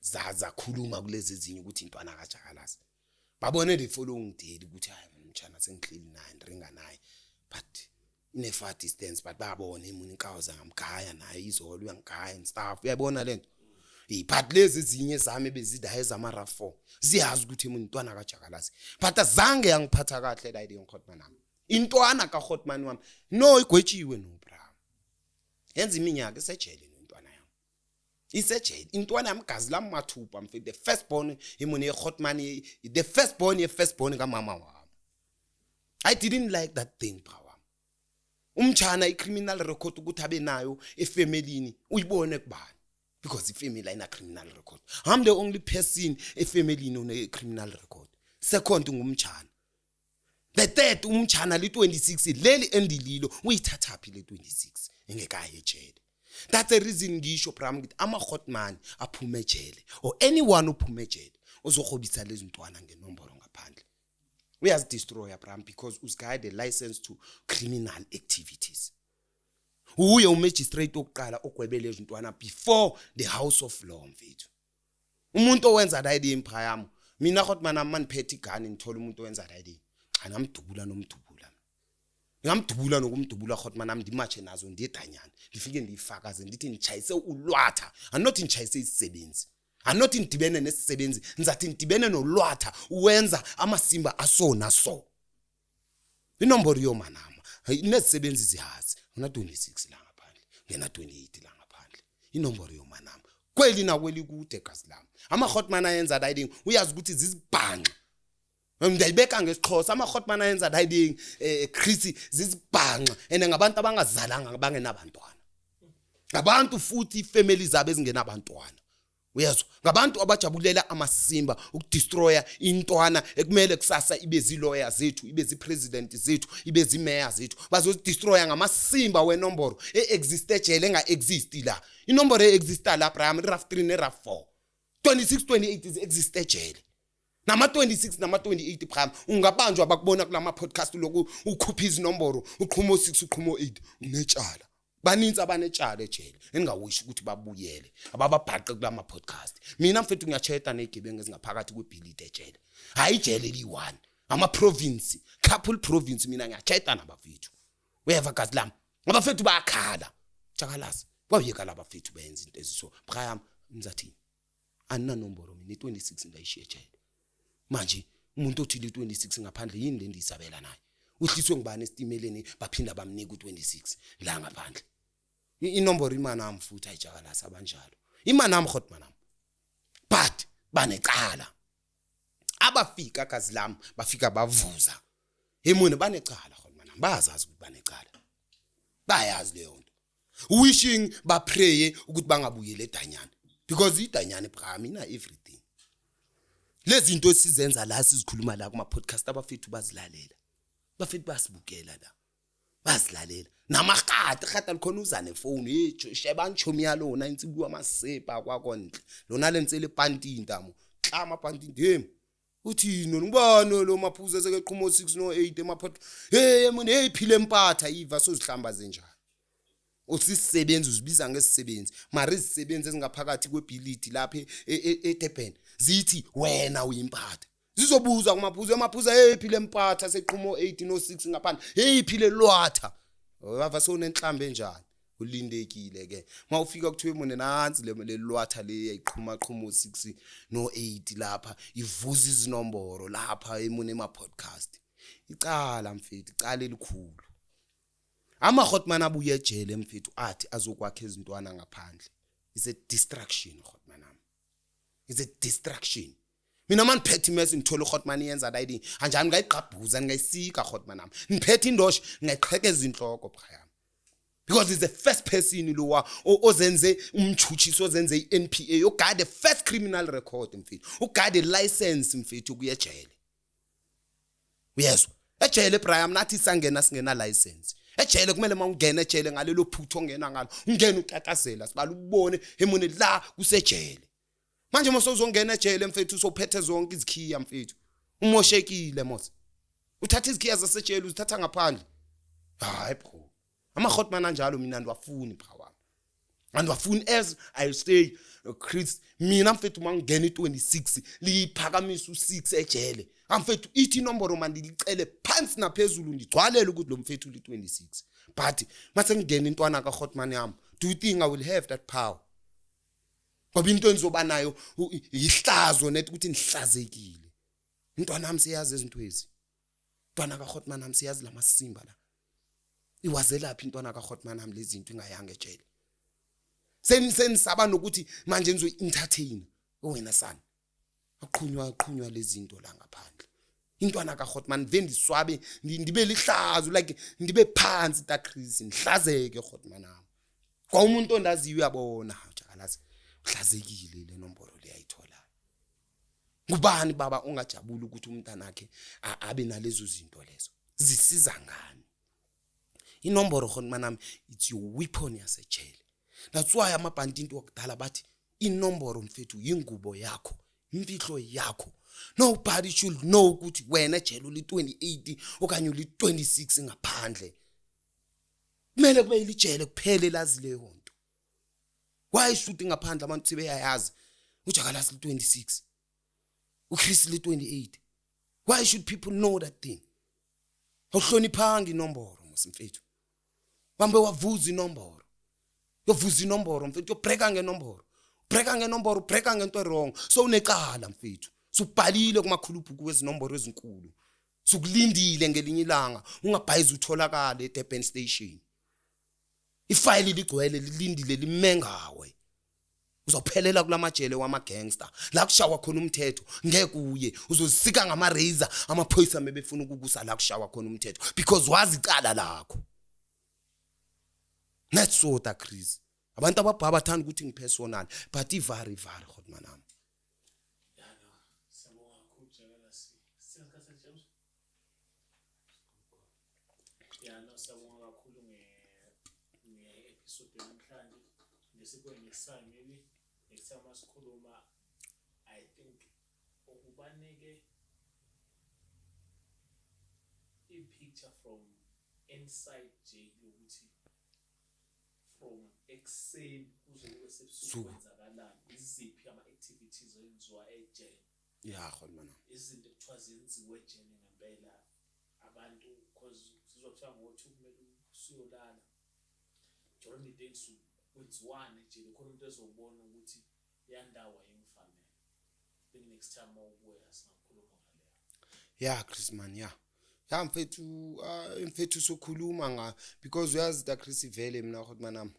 zakhuluma kulezi ezinye ukuthi intwana kaJakalasi. Babone the following day ukuthi hayi mchana sengihleli naye ndiringa naye, but in a far distance, but babona emunye inkawu ngamgaya naye izolo uyangigaya and stuff, uyabona lento. But lezi ezinye zami bezida ezama-RAV4 ziyazi ukuthi emunye intwana kaJakalasi, but azange yangiphatha kahle la ile Hotman nami. Intwana kaHotman wami no igwetshiwe no bra, yenza iminyaka isejele intwana yami, isejele intwana yami, gazi lami mathupha mfethu, the first born imune yeHotman, the first born ye first born kamama wami. I didn't like that thing bra wami. Umchana icriminal record ukuthi abe nayo efamilini uyibone kubani, because ifamily ayina criminal record. I'm the only person efamilini one criminal record. Second ngumchana, the third umchana li 26 leli endililo uyithatha phi le 26 engekaye ejele? That's the reason ngisho bra ngithi ama Hotman aphume ejele or anyone uphume ejele ozohobisa lezi ntwana ngenomboro ngaphandle uyazidestroya bra, because uzigaya the license to criminal activities. Uye umagistrate wokuqala ogwebele izintwana before the house of law mfethu. Umuntu owenza la ile imphayamo, mina Hotman maniphethe igani ngithola umuntu owenza la ile, cha namdubula nomdubula. Ngingamdubula nokumdubula hotman nami, ndimatshe nazo ndiye edanyana, ndifike ndiyifakaze, ndithi nditshayise ulwatha. Andinothi nditshayise isisebenzi, andinothi ndidibene nesisebenzi, ndizathi ndidibene nolwatha uwenza amasimba aso naso. Inomboro yomanama nezisebenzi ziyazi, una-26 la ngaphandle, ngena-28 la ngaphandle. Inomboro yomanama kweli nakweli kude gazi lami. Ama-hotman ayenza riding, uyazi ukuthi zizibhanxa. Ndiyayibeka ngesiXhosa, ama-hotman ayenza riding, Chris, zizibhanxa and ngabantu abangazalanga, bangenabantwana, ngabantu futhi ifamily zabo ezingenabantwana, uyezwa? Ngabantu abajabulela amasimba, ukudestroya intwana ekumele kusasa ibe ziloya zethu, ibe zipresident zethu, ibe zimeya zethu. Bazozidestroya ngamasimba wenomboro e-exist ejele, enga-exist la. Inomboro e-exista la, Brian, i-RAF 3 ne-RAF 4, 26, 28 is-exist ejele, nama-26, nama-28. Brian, ungabanjwa, bakubona kulama podcast loku ukhupha izinomboro, uqhuma o-6, uqhuma o-8, unetshala. Baninzi abanetshala ejele engingawishi ukuthi babuyele, abababhaqe kulama podcast. Mina mfethu ngiyacheta ney'gebengu ezingaphakathi kwebhilidi ejele, hhayi ijele eliyi-one, ama-province, couple province. Mina ngiyacheta nabafethu, uyeva gazi lami? Abafethu bayakhala, jakalazi kwawuyeka labafethu benza into eziso. Brian, ngizathini? Anginanomboro mina, i-26 ngayishiya ejele. Manje umuntu othile i-26 ngaphandle, yini le ndiyisabela naye? Uhliswe ngubani esitimeleni, baphinda bamnika u-26 la ngaphandle? Inomboro imanami futhi ayijakalasi abanjalo, imanami hotmanami, but banecala. Abafika gazi lami, bafika bavuza emune, banecala hotmanami, bayazazi ukuthi banecala, bayazi leyo nto. Wishing, bapraye ukuthi bangabuyeli edanyana, because idanyana iphakama ina everything. Lezi zinto esizenza la, sizikhuluma la kuma podcast, abafethu bazilalela, bafethu basibukela la, bazilalela namahati hata likhona uza nefoni, hey, shebang chomi ya lona ntse bua masepa kwa kontle lona le ntse le pantinta mo tlama pantinta. Hey, uthini ngibani lo maphuzu esekeqhuma o6 no8 emapot? Hey mina, hey, phile empatha iva sozihlamba zenjani? Usisebenzi, uzibiza ngesisebenzi, mara izisebenzi ezingaphakathi kwebhilidi lapha eDurban zithi wena uyimpatha. Zizobuza kumaphuzu, emaphuzu, hey, phile empatha seqhuma o8 no6 ngaphandle, hey, phile lwatha wava sewunenhlambe enjani? Ulindekile ke mawufika kuthiwe mune nansi le lwatha le yayiqhuma qhuma o6 no8 lapha, ivuza izinomboro lapha emune ema podcast. Icala mfethu, icala elikhulu. Ama-hotman abuye ejele mfethu athi azokwakha izintwana ngaphandle, is a distraction hotman ami, is a distraction. Mina uma ngiphethe imesi, ngithola uhotman iyenza riding anjani, ngayigqabhuza, ngayisika hotman ami. Ngiphethe indosho, ngayiqhekeza inhloko phaya, because he's the first person lowa ozenze umtshutshiso, ozenze i-NPA, ogade first criminal record mfethu, ugade license mfethu ukuya ejele, uyezwa? Ejele Brian, nathi sangena singena license ejele. Kumele uma ungena ejele ngalelo phutho ongena ngalo, ungena utatazela, sibala ubone emune la kusejele. Manje mose uzongena ejele mfethu, usophethe zonke izikhiya mfethu, umoshekile mose, uthatha izikhiya zasejele, uzithatha ngaphandle. Hayi bro, ama-hotman anjalo mina andiwafuni, bra wami, andiwafuni. As I say, Chris, mina mfethu uma ngingena i-26 liyiphakamisa u-6 ejele amfethu, ithi inomboro mandilicele phansi naphezulu, ndigcwalele ukuthi lo mfethu li-26. But mase ngingena intwana ka-hotman yami, do you think I will have that power? Ngoba into engizoba nayo yihlazo net, ukuthi nihlazekile. Intwana yami siyazi izinto ezi, intwana ka-hotman yami siyazi lamasimba la. Iwazelaphi intwana ka-hotman yami lezi zinto ingayanga ejele? Senisaba nokuthi manje nizoyi-entertain wena sani, aqhunywa aqhunywa lezi zinto la ngaphandle. Intwana ka-hotman ve ndiswabe, ndibe lihlazo, like ndibe phansi taChris, ndihlazeke hotman ami. Kwa umuntu ondaziyo uyabona, jakalazi uhlazekile, le nomboro le ayitholayo. Ngubani baba ongajabuli ukuthi umntanakhe abe nalezo zinto lezo? Zisiza ngani inomboro hotman nami? It's your weapon yasejele. That's why amabhantinti wakudala bathi inomboro mfethu yingubo yakho, imfihlo yakho. Nobody should know ukuthi wena ejele uli-28 okanye uli-26 ngaphandle. Kumele kube ilijele kuphele lazi leyo nto. Why should ngaphandle abantu sebeyayazi ujakalasi li-26, uChris li-28? Why should people know that thing? Awuhloniphanga inomboro. Mos mfethu. Wambe wavuza inomboro, yovuza inomboro mfethu, yobreaka ngenomboro, breaka ngenomboro, breaka ngento wrong. So unecala mfethu, subhalile kumakhulubhuku wezinomboro ezinkulu, sukulindile ngelinye ilanga ungabhayiza utholakale eDurban station, ifayili ligcwele lilindile limengawe. Uzophelela kulamajele wama-gangster la kushawa khona umthetho, ngeke uye, uzozisika ngama-razor amaphoyisa mebefuna ukukusa la kushawa khona umthetho, because wazi icala lakho. That's so da Chris, abantu ababha bathanda ukuthi ngipersonal, but ivari ivari hotman nami.
Ya no, siyabonga kakhulu Jakalasi. Siyakhathi James. Ya no, siyabonga kakhulu nge-episode namhlanje. Ngesikwe next time, maybe next time masikhuluma, I think ukubanike i-picture from inside jail, ukuthi from ekuseni kuze kube sebusuku
Suku.
kwenzakalani, iziphi ama-activities enziwa ejele,
Ya hotman nami.
Izinto ekuthiwa zenziwe ejele ngempela abantu, cause sizwa kuthiwa ngo-2 kumele usuyolala during the day kwenziwani ejele, khona umuntu ezobona ukuthi leya ndawo ayingifanele. I think next time mawubuya singakhuluma ngaleyo.
Ya Chris man, ya mfethu, mfethu sokhuluma nga because uyazi da Chris, vele mina hotman nami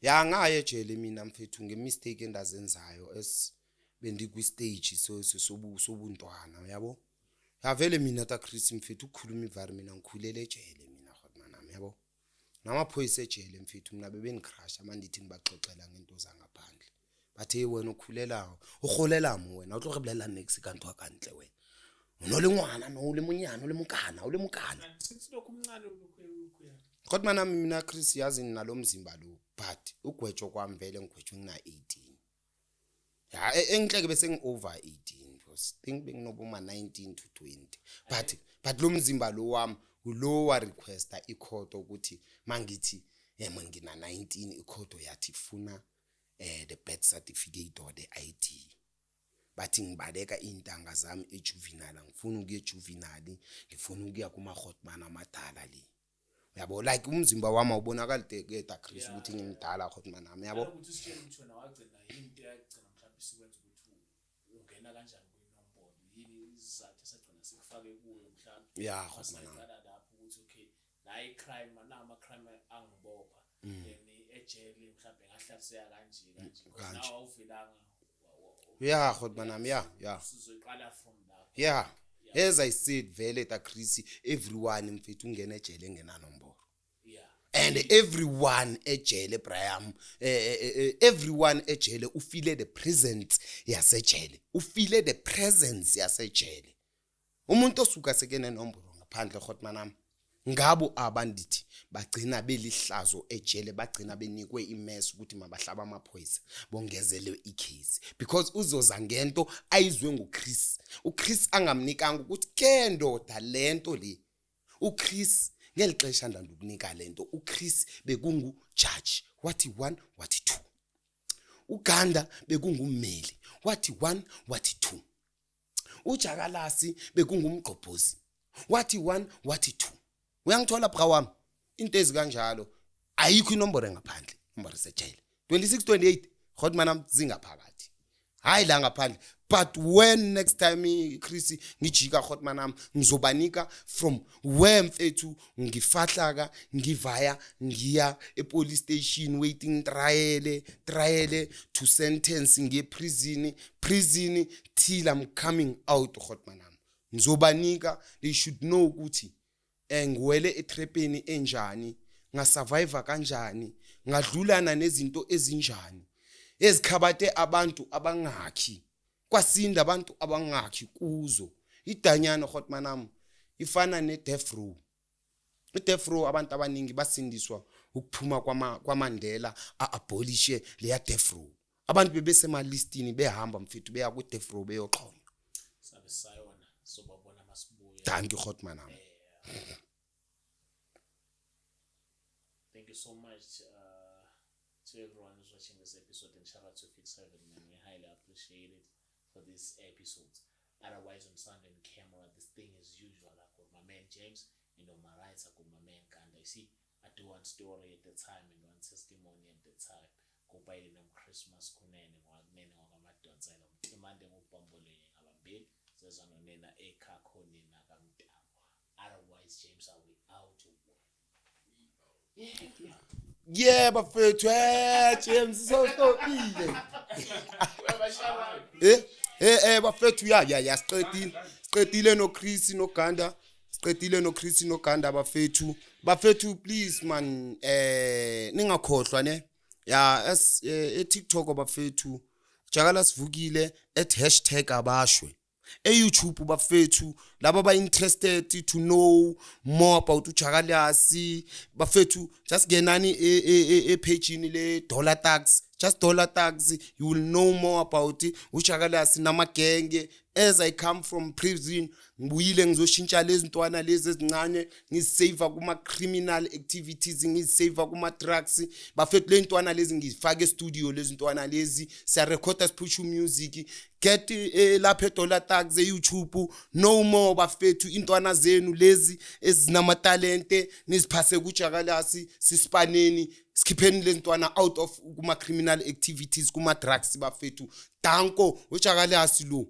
ya ngaye ejele mina mfethu ngemistake endazenzayo as bendikwi stage so sobuntwana yabo. Ya vele mina ta Chris mfethu, ukukhuluma ivari, mina ngikhulele ejele mina hotman nami yabo, namaphoyisa ejele mfethu mina bebengicrush amandithi ngibaxoxela ngento zangaphandle, bathe, "Hey, wena ukhulela uholela mo, wena o tlo re bolela niks ka ntho ka ntle, wena o no le ngwana no o le monyane o le mokana o le mokana."
And since lokhu umncane lokhuya.
Kodwa nami mina Chris, yazi nalo mzimba lo, but ugwetsho kwami vele ngigwetshwe ngina 18. Ya, engihleke bese ngi over 18 because think benginoboma 19 to 20, but lo mzimba lo wami ulo wa requesta icourt ukuthi mangithi ngina 19, icourt yathi funa the birth certificate or the ID. Bathi ngibaleka intanga zami ejuvenile, ngifuna ukuya ejuvenile, ngifuna ukuya kuma hotman amadala le uyabo, like umzimba wami awubonakali keda Chris ukuthi ngimdala hotman nami yabo.
Ukuthi usitshele ukuthi wena wagcina yini, into eyagcina mhlawumbe isikwenza ukuthi ungena kanjani kwinombolo, yini isizathu esagcina sikufake kuyo mhlawumbe.
Ya hotman nami.
Masingaqala lapho ukuthi okay, la i-crime nama-crime angibopha, then ejele mhlawumbe ngahlaliseka kanje kanje, because
Kanje.
nawe awuvelanga
Ya hotman nami, ya.
Sizoqala from lapho.
Yeah, as I said vele ta Chris, everyone mfethu ungena ejele engenanombolo. And everyone ejele Brian, everyone ejele ufile the presence yasejele, ufile the presence yasejele. Umuntu osuka sekenenombolo ngaphandle hotman nami, ngabo abandithi bagcina belihlazo ejele, bagcina benikwe imess ukuthi mabahlaba amaphoyisa bongezele icase, because uzoza ngento ayizwe nguChris, uChris angamnikanga ukuthi ke ndoda lento le. uChris ngelixesha ndandukunika lento, uChris bekungu judge wathi 1 wathi 2, Uganda bekungummeli wathi 1 wathi 2, uJakalasi bekungumgqobhozi wathi 1 wathi 2. Uyangithola bra wami, into ezikanjalo ayikho inomboro engaphandle, inomboro sejele 26 28 hotman am zingaphakathi, hayi la ngaphandle. But when next time Chris ngijika hotman am, ngizobanika from where mfethu ngifahlaka ngivaya ngiya epolice station waiting trial to sentence, ngiye prison till I'm coming out hotman am. Ngizobanika, they should know ukuthi ngiwele etrepeni enjani, ngasurvive kanjani, ngadlulana nezinto ezinjani ezikhabate abantu abangakhi kwasinda, abantu abangakhi kuzo idanyana hotman am ifana ne death row. I-death row abantu abaningi basindiswa ukuphuma kwaMandela a-abolishe leya death row. Abantu bebesemalistini behamba mfethu beya ku-death row beyoxhonywa.
Sabe sayona sobabona masibuya.
Thank you hotman am.
Thank you so much to everyone who's watching this episode, and shout out to Fix 7, man. We highly appreciate it for this episode. Otherwise, on sound and camera, this thing is usual. I've got my man James And on my right, I got my man Ganda. You see, I do one story at the time and one testimony at the time. Go by the name Christmas Kunene, Wagnene, Wakamadonsela, Mtimande, Ngubambole, Ngabambili, Zezanonena, Ekakho, Nina, Kamtamo. Otherwise, James, are we out or what? Yeah.
Yeah, bafethu, James sowustopile. Bafethu, ya siqedile. Siqedile no Chris no Ganda. Siqedile no Chris no Ganda, bafethu. Bafethu, please man, ningakhohlwa ne. Ya, as e TikTok, bafethu. Jakala sivukile @#abashwe. E-YouTube, bafethu, laba ba-interested to know more about uJakalasi, bafethu, just ngenani e-page-ini le Dollar Tax, just Dollar Tax, you will know more about uJakalasi namagenge. As I come from prison, ngibuyile ngizoshintsha lezi ntwana lezi ezincane, ngizisave kuma-criminal activities, ngizisave kuma-drugs, bafethu. Le ntwana lezi ngizifake e-studio, lezi ntwana lezi siyarekhoda, siphusha music. Get lapha eDollar Tax e-YouTube, no more, bafethu. Intwana zenu lezi ezinamatalente niziphase kuJakalasi, sisipaneni, sikhipheni lezi ntwana out of kuma-criminal activities, kuma-drugs, bafethu. Danko, uJakalasi lo.